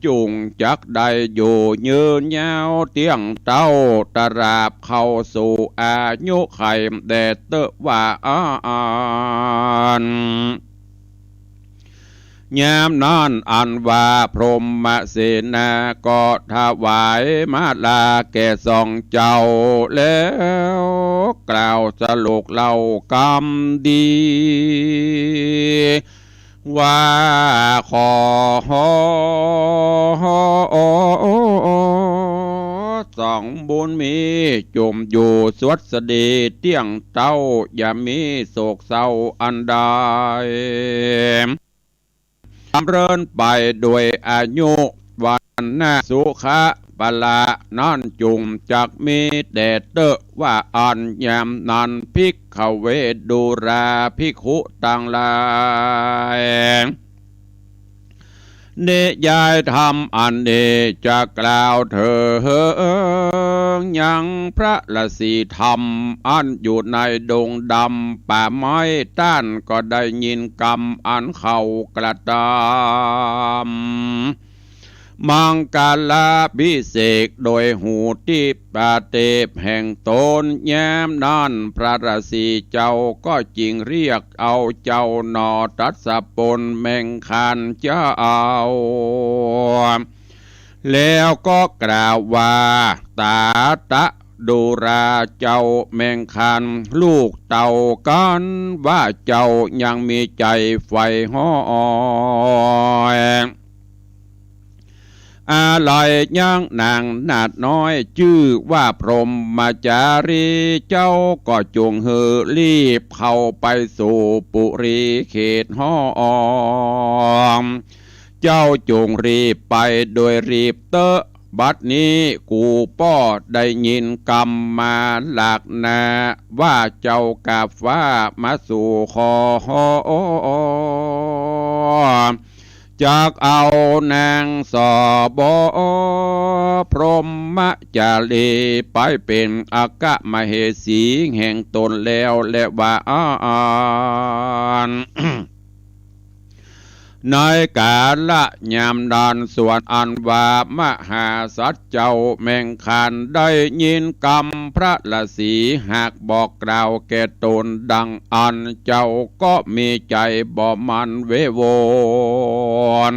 จุ่งจักได้อยู่ยืนยาวเตี้ยงเต๊า ตราบเข้าสู่อายุไขแด่เต๊อะว่าอั้น ยามนั้นอันว่าพรหมเสนาก็ถวายมาลาแก่สองเจ้า แล้วกล่าวสโลกเล่ากำดี ว่าขอสองบุญมี จุ่มอยู่สวัสดีเตี้ยงเต๊า อย่ามีโศกเศร้าอันใด สำเริญไปโดยอายุ วรรณะ สุขะ พละ นั้นจุ่งจักมีแด่เต๊อะว่าอั้น ยามนั้นภิกขเวทดูราภิกขุตังหลาย นิยายธรรมอันนี้จะกล่าวเถิงยังพระราศีธรรม อันอยู่ในดงดำป่าไม้ ต้านก็ได้ยินกำอันเขากระตำ มังคลาภิเษกโดยหูทิปเตปแห่งตน ยามนั้นพระราศีเจ้าก็จึงเรียกเอาเจ้าหน่อทัศพลแมงคานเจ้า แล้วก็กล่าวว่า ตาตะดูราเจ้าแมงคาน ลูกเต้ากั๋นว่าเจ้ายังมีใจ๋ใฝ่ฮ้อย อาลัยยังนางนาฏน้อยจื้อว่าพรหมจารี เจ้าก็จงหื้อรีบเข้าไปสู่ปุรีเขตฮ้อม เจ้าจงรีบไปโดยรีบเต๊อะ บัดนี้กูป้อได้ยินกำมาหลากหนา ว่าเจ้ากาฟ้ามาสู่ขอ จักเอานางสบ พรหมจารี ไปเป๋นอัคคมเหสีแห่งตนแล้วแลว่าอั้น ในกาละยามนั้นส่วนอันว่ามหาสัตว์เจ้าแมงคานได้ยินกำพระราศี หากบอกกล่าวแก่ตนดังอั้น เจ้าก็มีใจ๋บ่หมั่นเววอน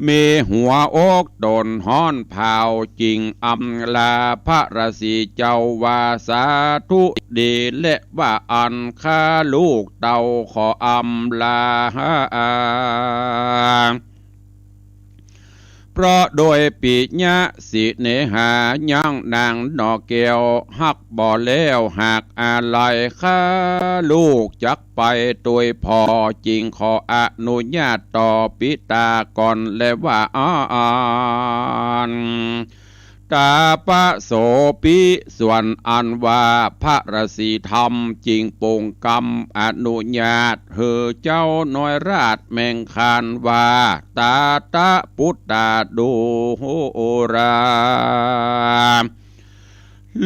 มีหัวอกตนฮ้อนเผา จึงอำลาพระราศีเจ้าว่าสาธุดีแลว่าอั้น ข้าลูกเต้าขออำลา เพราะโดยปิยะสิเนหายังนางหน่อแก้วฮักบ่แล้วหากอาลัย ข้าลูกจักไปตวยผ่อ จึงขออนุญาตต่อปิตาก่อนแลว่าอั้น ตาปะโสปิ ส่วนอันว่าพระราศีธรรมจึงปรงกำอนุญาตหื้อเจ้าน้อยราชแมงคานว่า ตาตะปุตตาดูรา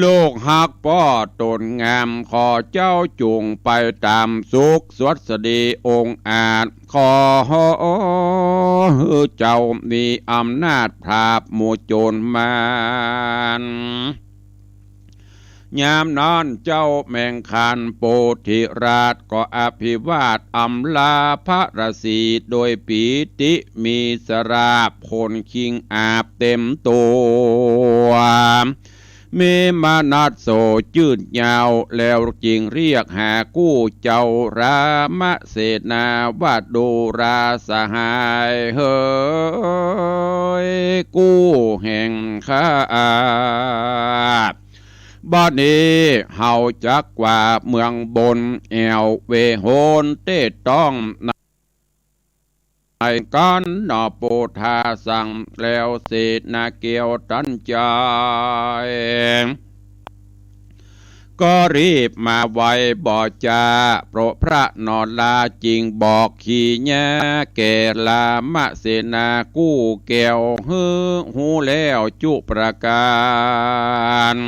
ลูกฮักป้อตนงาม ขอเจ้าจุ่งไปต๋ามสุขสวัสดีองอาจ ขอหื้อเจ้ามีอำนาจผาบหมู่โจ๋รมาร ยามนั้นเจ้าแมงคานโปธิราชก็อภิวาทอำลาพระราศีโดยปีติ มีสราบขนคิงอาบเต็มตั๋ว มีมนัสโสจืดยาว แล้วจึงเรียกหากู้เจ้ารามเสนาว่าดูราสหายเหย กู้แห่งข้า บัดนี้เฮาจักกว่าเมืองบนแอ่วเวโหนเต๊ต้อง ในกั๋นหน่อโปธาสั่งแล้วเสนาแก้วตันใจ๋ ก็รีบมาไวบ่จ๋า เพราะพระนราจึงบอกขีญาแก่รามเสนากู้แก้วหื้อฮู้แล้วจุประก๋าน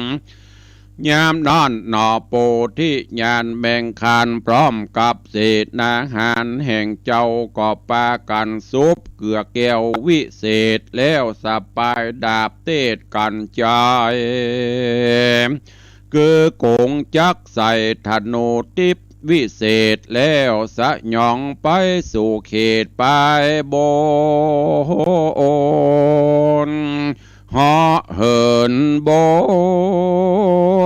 ยามนั้นหนอ โพธิญาณแมงคารพร้อมกับเสนาหารแห่งเจ้าก็ปากั๋นสุบเกือแก้ววิเศษ แล้วสะปายดาบเตศกั๋นจาย คือโก๋งจักรใส่ธนูติบวิเศษ แล้วสยองไปสู่เขตปายบน เหาะเหินบ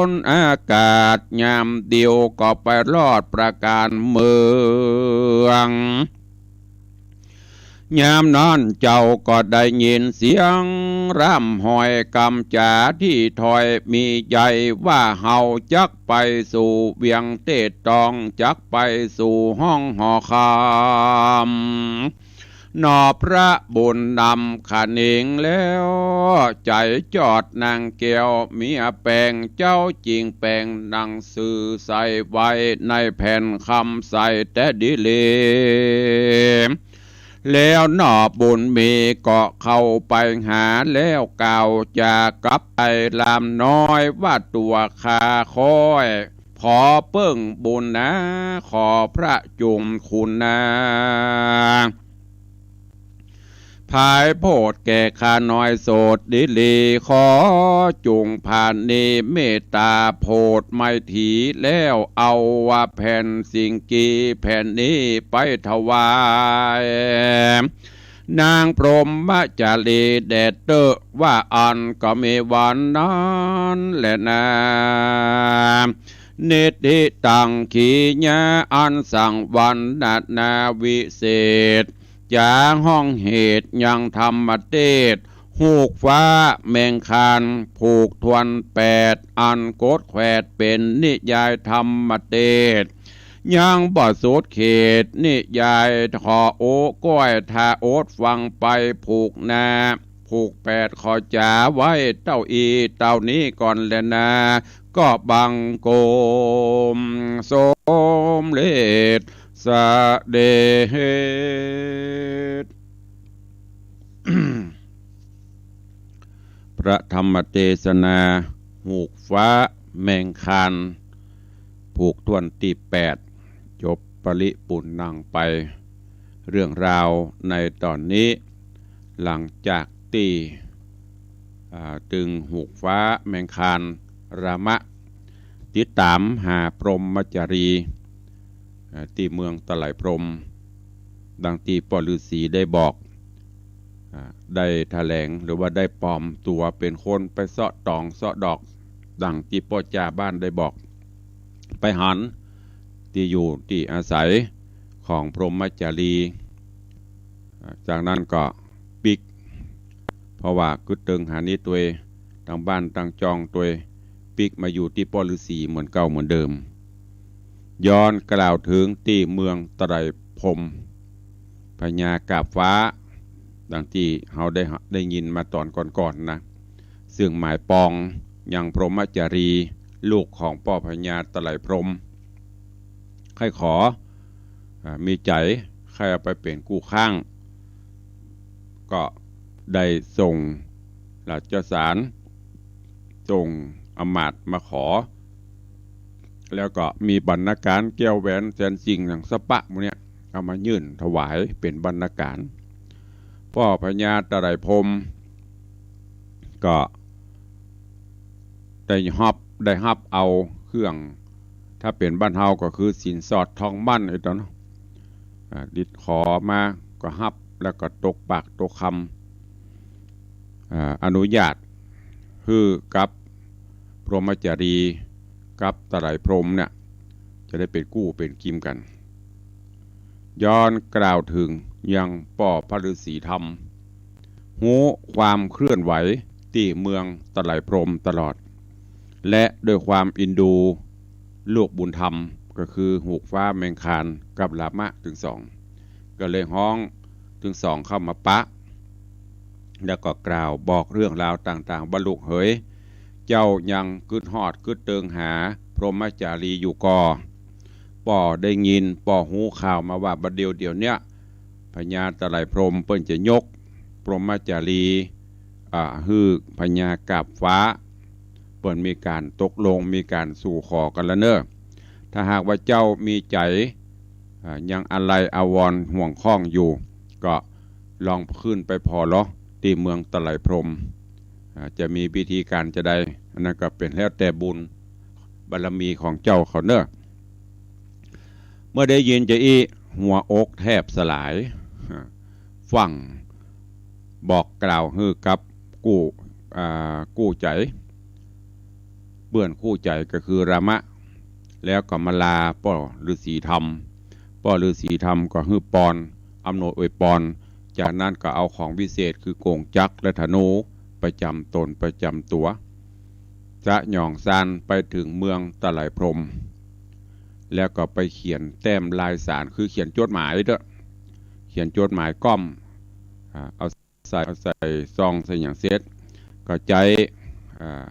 นอากาศ ยามเดียวก็ไปรอดประการเมือง ยามนั้นเจ้าก็ได้ยินเสียงร่ำฮอยกำจ๋าตี้ถ้อยมีใจ๋ว่า เฮาจักไปสู่เวียงเตดตอง จักไปสู่ห้องหอคำ หนอพระบุญนำขะเหนงแล้ว ใจ๋จอดนางแก้วเมียแป๋ง เจ้าจึงแป๋งหนังสือใส่ไว้ในแผ่นคำใสแต่ดีหลี แล้วหนอบุญมีก็เข้าไปหา แล้วกล่าวจ๋ากับไอ้ลามน้อยว่า ตั๋วข้าค่อย ขอเปิ้งบุญนา ขอพระจุมคุณนา ผายโผดแก่ข้าน้อยโสดดีหลี ขอจุงผาณีเมตต๋าโผดไมตรี แล้วเอาว่าแผ่นสิงกีแผ่นนี้ไปถวาย นางพรหมจารีแด่เต๊อะ ว่าอั้นก็มีวันนั้นแลนา นิทธิตัง ขีญา อันสังวรรณนาวิเศษ จ๋าฮ้องเหตุยังธรรมเตศ ฮูกฟ้าแมงคาร ผูกถ้วนแปด อันกดแขวดเป๋นนิยายธรรมเตศ ยังบ่สุดเขตนิยาย ขอโอ้ก้อยถ้าอดฟังไป ผูกนา ผูกแปด ขอจ๋าไว้เต้าอี้เต้านี้ก่อนแลนา ก็บังคมสมเร็จสะเด็จ พระธรรมเตสนา ฮูกฟ้าแมงคาร ผูกถ้วนตี้แปด จบปริปูรณ์ไป เรื่องราวในต๋อนนี้ หลังจากตี้ อ่า ตึงฮูกฟ้าแมงคาร รามะ ติดต๋ามหาพรหมจารี อ่า ตี้เมืองตะไลพรหม ดังตี้ป้อฤๅษีได้บอก อ่า ได้แถลงหรือว่าได้ปลอมตั๋วเป๋นคนไปเซาะต๋องเซาะดอก ดังตี้ป้อจ่าบ้านได้บอก ไปหันตี้อยู่ตี้อาศัยของพรหมจารี อ่า จากนั้นก็ปิ๊ก เพราะว่ากึ๊ดเติงหานิตตวย ตังบ้านตังจองตวย ปิ๊กมาอยู่ตี้ป้อฤๅษีเหมือนเก่าเหมือนเดิม ย้อนกล่าวเถิงตี้เมืองตะไลพรหม พญากาบฟ้า ดังตี้เฮาได้ ได้ยินมาต๋อนก่อนๆ นะ ซึ่งหมายปองยังพรหมจารี ลูกของป้อพญาตะไลพรหม ใค่ขอ อ่า มีใจ๋ใค่เอาไปเป๋นกู้ข้าง ก็ได้ส่งราชสาร ส่งอำมาตย์มาขอ แล้วก็มีบรรณาการแก้วแหวนแสนสิ่งหนังสะปะหมู่เนี้ย เอามายื่นถวายเป๋นบรรณาการ ป้อพญาตะไลพรหม ก็ได้ฮับ ได้ฮับเอาเครื่อง ถ้าเป๋นบ้านเฮาก็คือสินสอดทองหมั้นไอ้ต๋อนเนาะ อ่า ได้ขอมาก็ฮับ แล้วก็ตกปากตกคำ อ่า อนุญาตหื้อกับพรหมจารีกับตะไลพรหมเนี่ย จะได้เป๋นกู้เป๋นกิมกั๋น ย้อนกล่าวเถิงยังป้อพระฤๅษีธรรม ฮู้ความเคลื่อนไหวตี้เมืองตะไลพรหมตลอด และด้วยความเอ็นดูลูกบุญธรรม ก็คือฮูกฟ้าแมงคารกับรามะตึงสอง ก็เลยฮ้องตึงสองเข้ามาปะ แล้วก็กล่าวบอกเรื่องราวต่างๆ ว่า ลูกเหย เจ้ายังกึ๊ดฮอดกึ๊ดเติงหาพรหมจารีอยู่ก่อ ป้อได้ยิน ป้อฮู้ข่าวมาว่าบัดเดี่ยวเดี่ยวเนี้ย พญาตะไลพรหมเปิ้นจะยกพรหมจารี อ่า หื้อพญากาบฟ้า เปิ้นมีก๋านตกลง มีก๋านสู่ขอกั๋นแล้วเน่อ ถ้าหากว่าเจ้ามีใจ๋ อ่า ยังอาลัยอาวรณ์ห่วงข้องอยู่ ก็ลองขึ้นไปผ่อเลาะตี้เมืองตะไลพรหม อ่า จะมีวิธีก๋านจาใด อันนั้นก็เป๋นแล้วแต่บุญบารมีของเจ้าเขาเน่อ เมื่อได้ยินจาอี้ หัวอกแทบสลาย ฟั่งบอกกล่าวหื้อกับกู้ อ่า กู้ใจ๋ เปื้อนคู่ใจ๋ก็คือรามะ แล้วก็มาลาป้อฤๅษีธรรม ป้อฤๅษีธรรมก็หื้อปอน อำนวยอวยปอน จากนั้นก็เอาของวิเศษคือโก๋งจักรและธนูประจ๋ำต๋นประจ๋ำตั๋ว สยองซานไปเถิงเมืองตะไลพรหม แล้วก็ไปเขียนแต้มลายสาร คือเขียนจดหมายเต๊อะ เขียนจดหมายก้อม อ่า เอา ใส่ เอาใส่ซองใส่หยังเสร็จ ก็ใจ๊ อ่า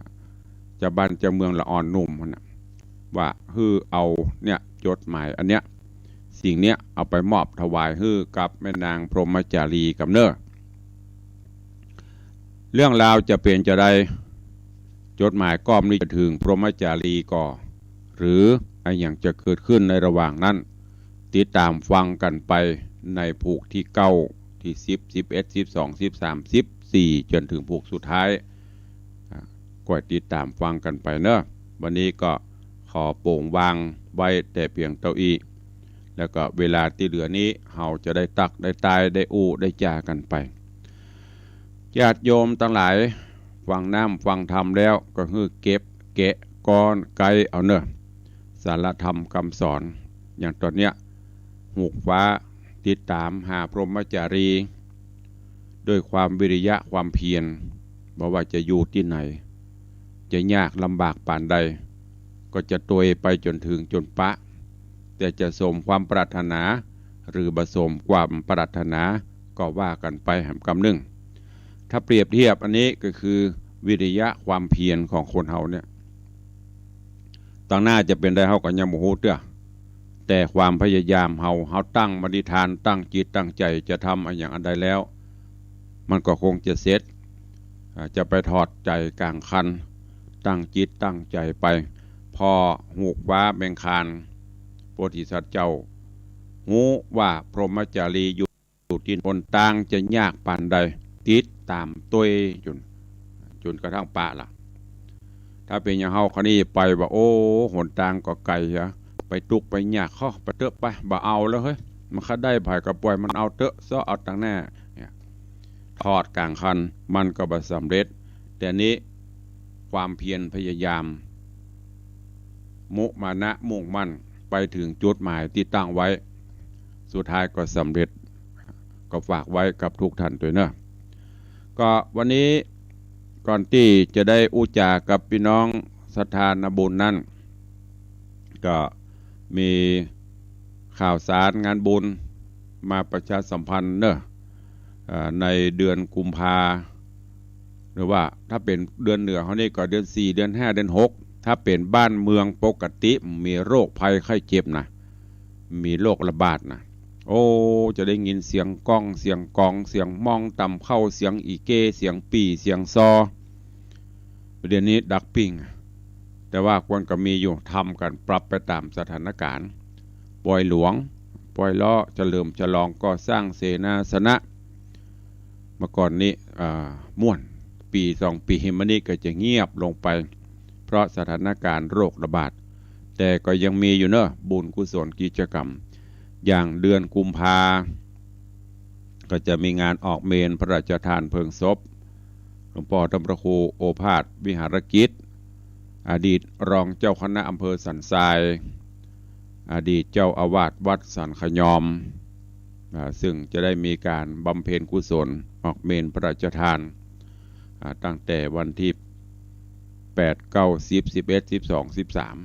จาวบ้านจาวเมืองละอ่อนหนุ่มหั้นน่ะ ว่าหื้อเอาเนี่ยจดหมายอันเนี้ย สิ่งเนี้ยเอาไปมอบถวายหื้อกับแม่นางพรหมจารีกำเนิด เรื่องราวจะเป๋นจาใด จดหมายก้อมนี้จะเถิงพรหมจารีก่อ หรืออะหยังจะเกิดขึ้นในระหว่างนั้น ติดต๋ามฟังกั๋นไปในผูกตี้เก้า ตี้สิบ สิบเอ็ด สิบสอง สิบสาม สิบสี่ จ๋นเถิงผูกสุดท้าย อ่า ก้อยติดต๋ามฟังกั๋นไปเน่อ วันนี้ก็ขอโป๋งวางไว้แต่เปียงเต้าอี้ แล้วก็เวลาตี้เหลือนี้ เฮาจะได้ตั๊กได้ตาย ได้อู้ได้จ๋ากั๋นไป ญาติโยมตังหลาย ฟังน้ำฟังธรรมแล้วก็หื้อเก็บแกะก้อนไก๊เอาเน่อ สาระธรรมกำสอน อย่างต๋อนเนี้ย ฮูกฟ้าติดต๋ามหาพรหมจารี ด้วยความวิริยะความเพียร บ่ว่าจะอยู่ตี้ไหน จะยากลำบากปานใด ก็จะตวยไปจ๋นเถิงจ๋นปะ แต่จะสมความปรารถนา หรือบ่สมความปรารถนา ก็ว่ากั๋นไปแหมกำนึ่ง ถ้าเปรียบเทียบอันนี้ก็คือวิริยะความเพียรของคนเฮาเนี่ย ตังหน้าจะเป๋นใดเฮาก็ยังบ่ฮู้เตื้อ แต่ความพยายามเฮา เฮาตั้งอธิษฐาน ตั้งจิตตั้งใจ๋จะทำอะหยังอันใดแล้ว มันก็คงจะเสร็จ อ่า จะไปถอดใจ๋ก๋างคัน ตั้งจิตตั้งใจ๋ไป ผ่อฮูกฟ้าแมงคาน โพธิสัตว์เจ้า ฮู้ว่าพรหมจารีอยู่ อยู่ตี้หนตางจะยากปานใด ติดต๋ามตวยจ๋น จ๋นกระทั่งปะละ ถ้าเป๋นอย่างเฮาคราวนี้ไปว่า โอ้ หนตางก็ไก๋เหีย ไปตุ๊กข์ไปยากเค้า ไปเต๊อะไป บ่เอาแล้วเฮ้ย มันใค่ได้ผายก็ป่อยมันเอาเต๊อะ เซาะเอาตังหน้า เนี่ย ถอดก๋างคัน มันก็บ่สำเร็จ แต่นี้ความเพียรพยายาม มุมานะมุ่งมั่น ไปเถิงจุดหมายตี้ตั้งไว้ สุดท้ายก็สำเร็จ ก็ฝากไว้กับทุกท่านตวยเน่อ ก็วันนี้ก่อนตี้จะได้อู้จ๋ากับปี้น้องศรัทธานาบุญนั้น ก็มีข่าวสารงานบุญมาประชาสัมพันธ์เน่อ เอ่อ ในเดือนกุมภา หรือว่าถ้าเป๋นเดือนเหนือเฮานี่ก็เดือนสี่ เดือนห้า เดือนหก ถ้าเป๋นบ้านเมืองปกติ มีโรคภัยไข้เจ็บนะ มีโรคระบาดนะ โอ้ จะได้ยินเสียงก้อง เสียงก๋อง เสียงมองต่ำเข้า เสียงอี่เก้ เสียงปี่ เสียงซอ เดี๋ยวนี้ดักปิ้ง แต่ว่าควรก็มีอยู่ ทำกั๋นปรับไปต๋ามสถานก๋ารณ์ ป่อยหลวง ป่อยเลาะ เฉลิมฉลองก่อสร้างเสนาสนะ เมื่อก่อนนี้ อ่า ม่วน ปี๋สองปี๋มานี้ก็จะเงียบลงไป เพราะสถานก๋ารณ์โรคระบาด แต่ก็ยังมีอยู่เน่อ บุญกุศลกิจกรรม อย่างเดือนกุมภา ก็จะมีงานออกเมรุพระราชทานเพลิงศพ หลวงป้อต้านพระครูโอภาสวิหารกิจ อดีตรองเจ้าคณะอำเภอสันทราย อดีตเจ้าอาวาสวัดสันขยอม อ่า ซึ่งจะได้มีก๋านบำเพ็ญกุศลออกเมรุพระราชทาน อ่า ตั้งแต่วันตี้แปด เก้า สิบ สิบเอ็ด สิบสอง สิบสาม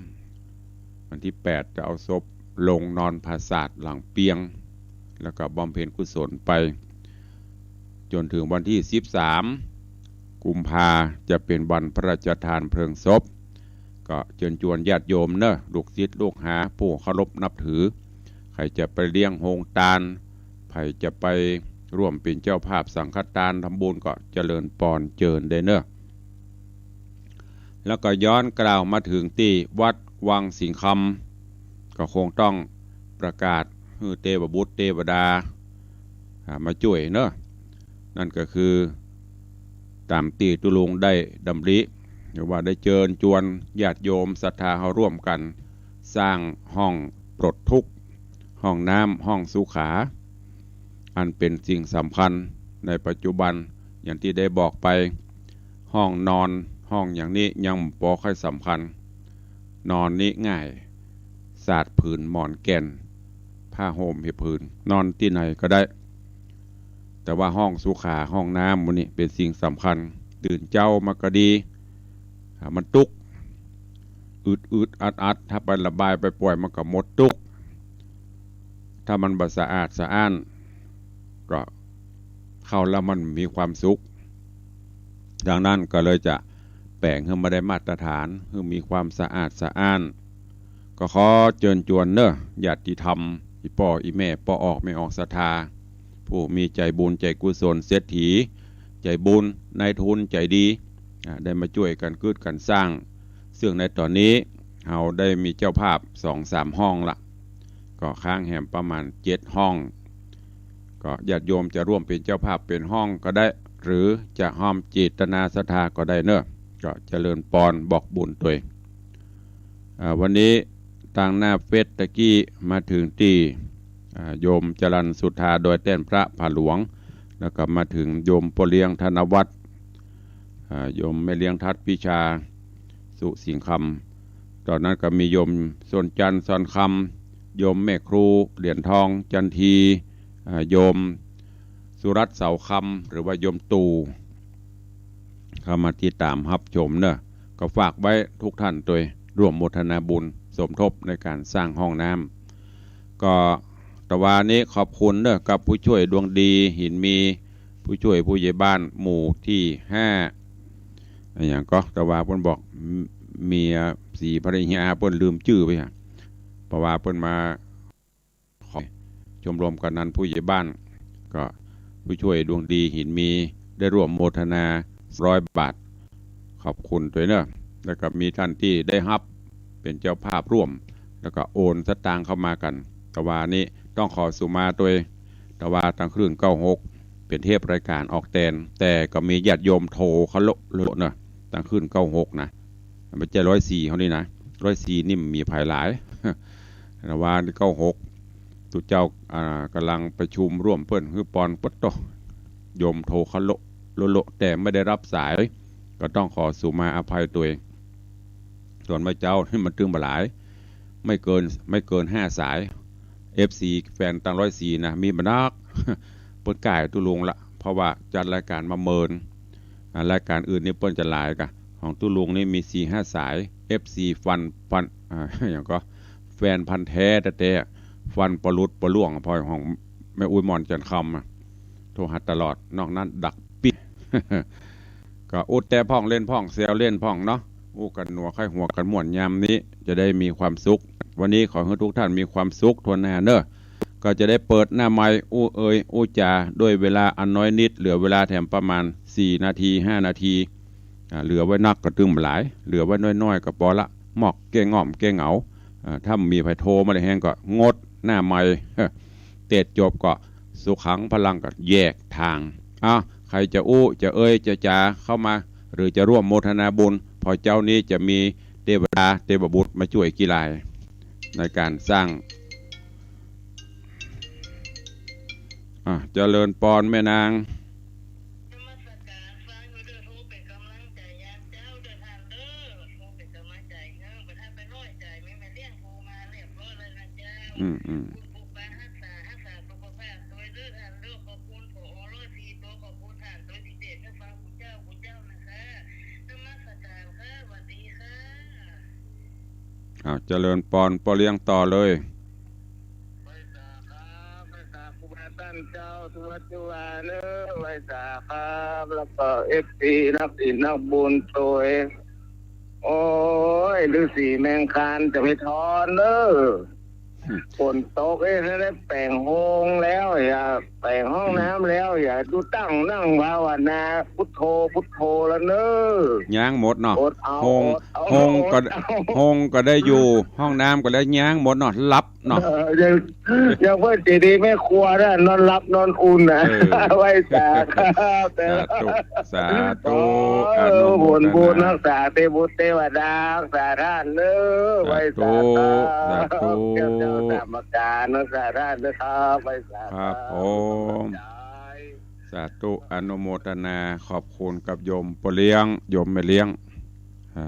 วันตี้แปดจะเอาศพลงนอนผาสาทหลังเปียง แล้วก็บำเพ็ญกุศลไป จ๋นเถิงวันตี้สิบสามกุมภา จะเป๋นวันพระราชทานเพลิงศพ ก็เจิญจวนญาติโยมเน่อ ลูกศิษย์ลูกหาผู้เคารพนับถือ ใผจะไปเลี้ยงโฮงตาน ใผจะไปร่วมเป๋นเจ้าภาพสังฆตานทำบุญ ก็เจริญปอนเจิญได้เน่อ แล้วก็ย้อนกล่าวมาเถิงตี้วัดวังสิงห์คำ ก็คงต้องประกาศหื้อเตวบุตรเตวดา อ่า มาจ้วยเนาะ นั่นก็คือ ต๋ามตี้ตุ๊ลุงได้ดำริ หรือว่าได้เจิญจวนญาติโยมศรัทธาเฮาร่วมกั๋น สร้างห้องปลดทุกข์ ห้องน้ำ ห้องสุขา อันเป๋นสิ่งสำคัญในปัจจุบัน อย่างตี้ได้บอกไป ห้องนอน ห้องอย่างนี้ยังบ่ค่อยสำคัญ นอนนี้ง่าย สาดผืนหมอนแก่น ผ้าห่มเหียบผืน นอนตี้ไหนก็ได้ แต่ว่าห้องสุขา ห้องน้ำหมู่นี้เป๋นสิ่งสำคัญ ตื่นเจ๊ามาก็ดี อ่า มันตุ๊กข์ อึดๆ อัดๆ ถ้าไประบายไปป่วยมันก็หมดตุ๊กข์ ถ้ามันบ่สะอาดสะอ้าน ก็เข้าแล้วมันมีความสุข ดังนั้นก็เลยจะแป๋งหื้อมันได้มาตรฐาน หื้อมีความสะอาดสะอ้าน ก็ขอเจิญจวนเนาะ ญาติธรรม อี่ป้ออี่แม่ ป้อออกแม่ออกศรัทธา ผู้มีใจ๋บุญใจ๋กุศล เศรษฐีใจ๋บุญ นายทุนใจ๋ดี อ่า ได้มาจ้วยกั๋นกึ๊ดกั๋นสร้าง ซึ่งในต๋อนนี้เฮาได้มีเจ้าภาพสองสามห้องละ ก็ค้างแหมประมาณเจ็ดห้อง ก็ญาติโยมจะร่วมเป๋นเจ้าภาพเป๋นห้องก็ได้ หรือจะฮ่อมเจตนาศรัทธาก็ได้เนาะ ก็เจริญปอนบอกบุญตวย อ่า วันนี้ตางหน้าเฟซตะกี้มาเถิงตี้ อ่า โยมจรัญสุธา ดอยแต้นพระผาหลวง แล้วก็มาเถิงโยมป้อเลี้ยงธนวัฒน์ อ่า โยมแม่เลี้ยงทัดพิชา สุสิงห์คำ ต๋อนนั้นก็มีโยมส้นจันทร์ สอนคำ โยมแม่ครู เหรียญทอง จันที อ่า โยมสุรัตน์ เสาคำ หรือว่าโยมตู่ เข้ามาติดต๋ามฮับชมเนาะ ก็ฝากไว้ทุกท่านตวย ร่วมโมทนาบุญสมทบในก๋านสร้างห้องน้ำ ก็ตะวานี้ขอบคุณเนาะ กับผู้ช่วยดวงดี หินมี ผู้ช่วยผู้ใหญ่บ้านหมู่ตี้ห้า อะหยังก็ ตะวาเปิ้นบอก เมียศรีภริยา เปิ้นลืมจื้อไปฮะ เพราะว่าเปิ้นมา ขอชมรมกำนันผู้ใหญ่บ้าน ก็ผู้ช่วยดวงดี หินมี ได้ร่วมโมทนาร้อยบาท ขอบคุณตวยเนาะ แล้วก็มีท่านตี้ได้ฮับเป๋นเจ้าภาพร่วม แล้วก็โอนสตางค์เข้ามากั๋น ตะวานี้ต้องขอสุมาตวย ตะวาตางคลื่นเก้าหก เป๋นเทปรายก๋านออกแตน แต่ก็มีญาติโยมโทรเข้าโละโละเนาะ ตางคลื่นเก้าหกนะ บ่ใจ้ร้อยสี่เฮานี่นะ ร้อยสี่นี่มีผายหลาย ตะวาเก้าหก ตุ๊เจ้า อ่า ก่ำลังประชุมร่วมเปิ้น หื้อปอน ปั๊ดโต้ โยมโทรเข้าโละโละโละ แต่ไม่ได้รับสาย ก็ต้องขอสุมาอภัยตวย ส่วนเมื่อเจ๊านี่มันตึงบ่หลาย ไม่เกิน ไม่เกินห้าสาย เอฟซี แฟนตางร้อยสี่นะ มีบ่นัก เปิ้นก่ายตุ๊ลุงละ เพราะว่าจัดรายก๋านมาเมิน อ่า รายก๋านอื่นนี่เปิ้นจะหลายก่ะ ของตุ๊ลุงนี่มีสี่ห้าสาย เอฟซี ฟัน ฟัน อ่า อะหยังก็ แฟนพันธุ์แท้แต๊ๆ ฟันบ่หลุดบ่ร่วง พอของแม่อุ๊ยหมอนจันทร์คำอะ โทรหาตลอด นอกนั้นดักปิ๊ด ก็อู้แต่พ่องเล่นพ่องแซวเล่นพ่องเนาะ อู้กั๋นหนัวไข้หัวกั๋นม่วนยามนี้ จะได้มีความสุข วันนี้ขอหื้อทุกท่านมีความสุขทั่วหน้าเนาะ ก็จะได้เปิดหน้าไมค์อู้เอ่ยอู้จ๋าด้วยเวลาอันน้อยนิด เหลือเวลาแถมประมาณสี่นาที ห้านาที อ่า เหลือไว้นักก็ตึงบ่หลาย เหลือไว้น้อยๆ ก็ปอละ มอกแก้ง่อมแก้เหงา อ่า ถ้ามีใผโทรมาได้แฮงก็งดหน้าไมค์ เตจจบก็สุขังพลังก็แยกทาง อ่ะ ใผจะอู้จะเอ่ยจะจ๋าเข้ามา หรือจะร่วมโมทนาบุญ พอเจ๊านี้จะมีเตวดาเตวบุตรมาจ้วยกี่ราย ในก๋านสร้าง อ่ะ เจริญปอนแม่นาง นมัสการฟังอยู่เด้อ โทรเป๋นก๋ำลังใจ๋ยามเจ๊าเด้อท่านเด้อ โทรเป๋นก๋ำลังใจ๋เนาะ บ่ท่านไปน้อยใจ๋ แม่นแม่เลี้ยงโทรมาเรียบร้อยแล้วนะเจ๊า อืม อืม คุณผู้ฟังฮักษา ฮักษาสุขภาพตวยเด้อท่านเด้อ ขอบคุณ ผอ ร้อยสี่ ตวย ขอบคุณท่านตวยตี้เตจมาฟัง เจ้า คุณเจ้านะคะ นมัสการค่ะ หวัดดีค่ะ อ้าว เจริญปอน ป้อเลี้ยงต่อเลย ไหว้สาครับ ไหว้สาครูบาต้านเจ้า สุวัสดิ์จุฬาเนอะ ไหว้สาครับ แล้วก็ เอฟซี นักศิลป์นักบุญตวย โอ้ย ฤๅษีแมงคานจะไปถอนเนอะ ฝนตกเอ้ย ถ้าได้แป๋งโฮงแล้ว อย่า แป๋งห้องน้ำแล้ว อย่าดูตั้งนั่งภาวนา พุทโธ พุทโธแล้วเน้อ ย้างหมดเนาะ อดเอา โฮง อดเอา โฮงก็ อดเอา โฮงก็ได้อยู่ ห้องน้ำก็ได้ ย้างหมดเนาะ หลับเนาะ เออ อย่าง อย่างเปิ้นเจดีย์แม่ครัวนะ นอนหลับนอนอุ่นนะ เออ ไหว้สาครับ สาธุ สาธุ เออ อนุโมทนา บุญ บุญรักษาเทพบุตรเทวดา รักษาต้านเน้อ สาธุ ไหว้สาครับ สาธุ เจ้า เจ้าสามประการ รักษาต้านเน้อครับ ไหว้สาครับ ครับผม สาธุ อนุโมทนา ขอบคุณกับโยมป้อเลี้ยง โยมแม่เลี้ยง อ่า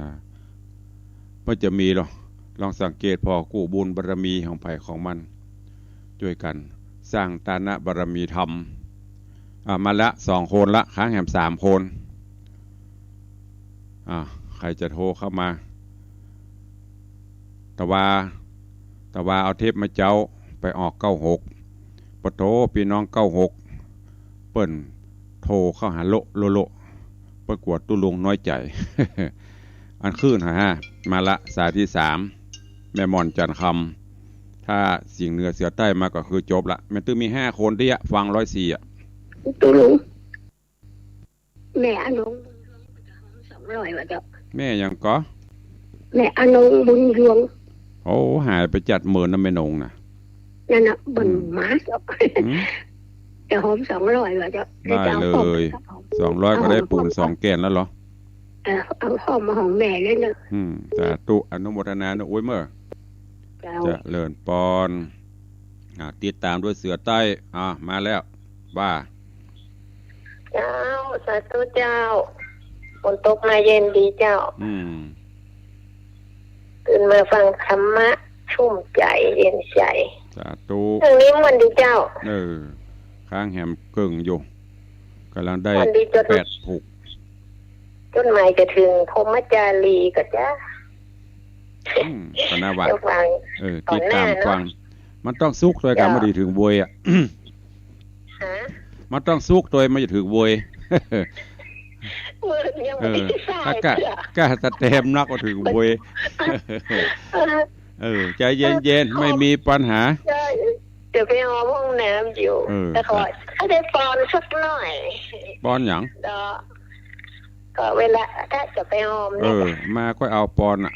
บ่จะมีหรอก ลองสังเกตผ่อกู้บุญบารมีของใผของมัน จ้วยกั๋นสร้างตานะบารมีธรรม อ่า มาละสองคนละ ค้างแหมสามคน อ่า ใผจะโทรเข้ามา ตะวา ตะวาเอาเทปมาเจ๊า ไปออกเก้าหก ปะโถ ปี้น้องเก้าหก เปิ้นโทรเข้าหาโละโละโละ เปิ้นกั๋วตุ๊ลุงน้อยใจ๋ อันคืนหา มาละ สายตี้สาม แม่หม่อนจันทร์คำ ถ้าสิงห์เหนือเสือใต้มาก็คือจบละ แม่นตึงมีห้าคนตี้อะ ฟังร้อยสี่อะ ตุ๊ลุง แม่อนงบุญยวง สองร้อย ว่าเจ้า แม่หยังก่อ แม่อนงบุญยวง โอ้ หายไปจัดเมินนะแม่นงนะ นั่นน่ะ อืม บ่มาเจ้า อืม จะหอม สองร้อย ว่าเจ้า ได้เลย สองร้อย ก็ได้ปูนสองแก่นแล้วเหรอ เออ เอาหอมมาของแม่เลยเนาะ อืม สาธุ อนุโมทนาเนาะ โอ้ยเมื่อ เจ้า เจริญปอน อ่า ติดตามด้วยเสือใต้ อ่า มาแล้ว ว่า เจ้า สาธุเจ้า ฝนตกมาเย็นดีเจ้า อืม ตื่นมาฟังธรรมะ ชุ่มใจ๋ เย็นใจ๋ สาธุ เรื่องนี้ม่วนดีเจ้า เออ ค้างแหมเกิ่งอยู่ ก่ำลังได้ ม่วนดีเจ้า แปดผูก จดหมายจะถึงพรหมจารีก่อเจ้า อืม ก็น่าว่า เจ้าฟัง เออ ติดตามฟัง ต่อหน้าเนาะ มันต้องสุกตวยก่ำ เจ้า มันจะถึงเวยอะ ฮะ มันต้องสุกตวย มันจะถึงเวย เวิร์ดยัง เออ ไม่ได้ใส่ ถ้าก้า เสื้อ ก้าสแตมป์นักก็ถึงเวย เออ เออ ใจเย็นๆ เออ ไม่มีปัญหา ใช่ เดี๋ยวไปหอมห้องน้ำอยู่ เออ แต่ขอ จ้ะ ให้ได้ปอนสักหน่อย ปอนหยัง เนาะ ก็เวลาถ้าจะไปหอมเนี่ย เออ มาก็เอาปอนน่ะ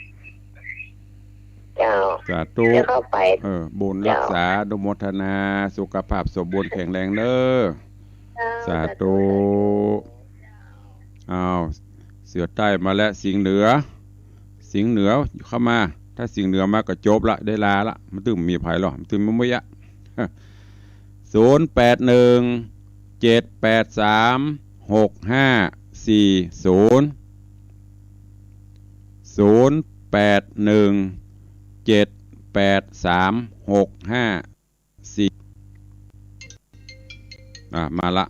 เจ้า สาธุ เดี๋ยวเข้าไป เออ บุญรักษา เจ้า อนุโมทนา สุขภาพสมบูรณ์แข็งแรงเน้อ เจ้า สาธุ สาธุ อ้าว เสือใต้มาแล้ว สิงห์เหนือ สิงห์เหนือเข้ามา ถ้าสิงห์เหนือมาก็จบละ ได้ลาละ มันตึงมีใผหรอ มันตึงมีมุ้ยอะ ศูนย์แปดหนึ่ง เจ็ดแปดสาม หกห้าสี่ศูนย์ ศูนย์แปดหนึ่ง เจ็ดแปดสาม หกห้าสี่ อ่า มาละ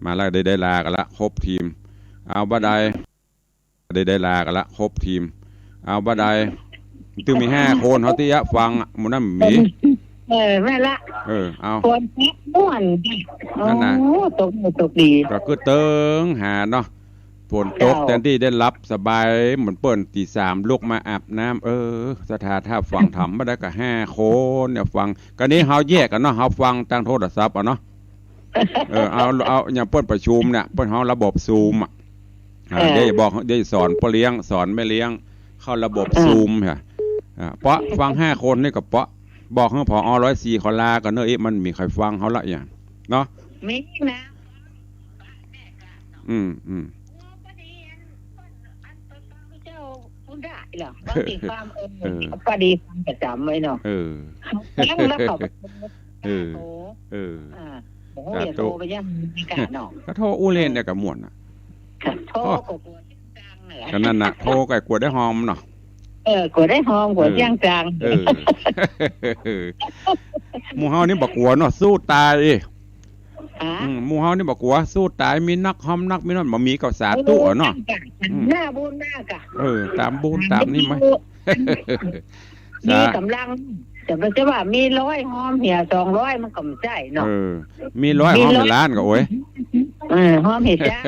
มาละ ได้ ได้ลากั๋นละ ครบทีม เอาบ่ได้ ได้ ได้ลากั๋นละ ครบทีม เอาบ่ได้ ตึงมีห้าคน เฮาตี้อะฟังอะ หมู่นั้นมี เออ แม่นละ เออ เอา ฝนตกม่วน นั่นน่ะ โอ้ ตกดี ตกดี ก็คือเติงหาเนาะ ฝนตก เจ้า แทนตี้ได้หลับสบาย เหมือนเปิ้นตีสามลุกมาอาบน้ำ เออ ศรัทธาถ้าฟังธรรมมาได้ก็ห้าคนเนี่ยฟัง ก็นี้เฮาแยกกั๋นเนาะ เฮาฟังตางโทรศัพท์เอาเนาะ เออ เอา เอา อย่างเปิ้นประชุมเนี่ย เปิ้นเฮาระบบซูมอะ อ่า เออ เดี๋ยวจะบอก เดี๋ยวจะสอนป้อเลี้ยง สอนแม่เลี้ยง เข้าระบบ อ่า ซูมฮะ อ่า เปาะฟังห้าคนนี่ก็เปาะ บอกหื้อ ผอ. ร้อยสี่ เขาลากั๋นเน้อ เอ๊ะ มันมีใผฟังเฮาละอย่าง เนาะ มีนะ อืม อืม เจ้า ผู้ได้เหรอ ว่าติดตาม เออ เออ ก็ดีฟังประจำไว้เนาะ เออ แล้วเขา เออ โอ้ เออ อ่า โอ้ สาธุ เดี๋ยวโทรไปยังอเมริกาเนาะ ก็โทรอู้เล่นได้กับม่วนน่ะ โทรก็กั๋วเสียงดังนั่นแหละ ก็นั่นน่ะ โทรก็กั๋วได้หอมเนาะ เออ กั๋วได้หอม กั๋วเสียงดัง เออ เออ หมู่เฮานี่บ่กั๋วเนาะ สู้ต๋าย ฮะ อืม หมู่เฮานี่บ่กั๋ว สู้ต๋าย มีนักหอมนักมีนั่น บ่มีก็สาธุอะเนาะ เออ นั่นจ้ะ อืม หน้าบุญมากอะ เออ ต๋ามบุญต๋ามนี่มา มีกำลัง แต่บ่ใจ้ว่ามีร้อยหอมเหีย สองร้อย มันก็บ่ใจ้เนาะ เออ มีร้อยหอมเหียล้านก็โอ๊ย เออ หอมเหียจ้า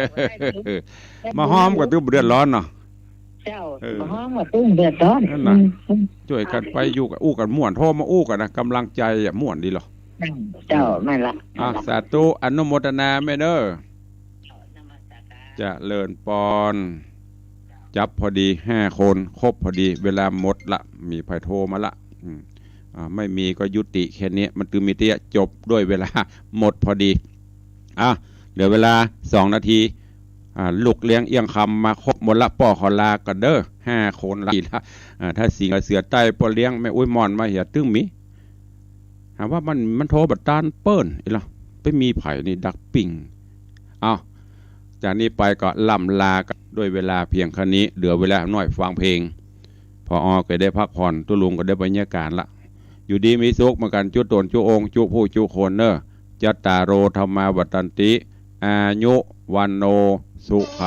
มาหอมก็ตื้อบ่เดือดร้อนเนาะ เจ้า เออ บ่ฮ้องว่าตึงเดือดร้อน นั่นน่ะ อืม จ้วยกั๋นไป อยู่กั๋น อู้กั๋นม่วน โทรมาอู้กั๋นนะ ก๋ำลังใจ๋อะ ม่วนดีลอ เจ้า แม่นละ อ่ะ สาธุ อนุโมทนาแม่เน่อ เจริญปอน จับพอดีห้าคน ครบพอดี เวลาหมดละ มีใผโทรมาละ อืม อ่า ไม่มีก็ยุติแค่นี้ มันตึงมีเตี้ย จบด้วยเวลา หมดพอดี อ่ะ เหลือเวลาสองนาที อ่า ลูกเลี้ยงเอี้ยงคำมาครบหมดละ ป้อขอลาก่อนเน่อ ห้าคนละ อ่า ถ้าสิงห์เสือใต้ ป้อเลี้ยงแม่อุ๊ยม่อนมาเหีย ตึงมี หาว่ามัน มันโทรบ่ตานเปิ้น อีหละ ไปมีใผนี่ดักปิ้ง เอ้า จากนี้ไปก็ล่ำลากั๋นด้วยเวลาเพียงแค่นี้ เหลือเวลาหน้อยฟังเพลง ผอ.ก็ได้พักผ่อน ตุ๊ลุงก็ได้บรรยากาศละ อยู่ดีมีสุขเหมือนกั๋น จุ๊ต๋นจุ๊องค์ จุ๊ผู้จุ๊คนเน่อ จัตตาโร ธัมมา วัฑฒันติ อายุ วัณโณ สุขัง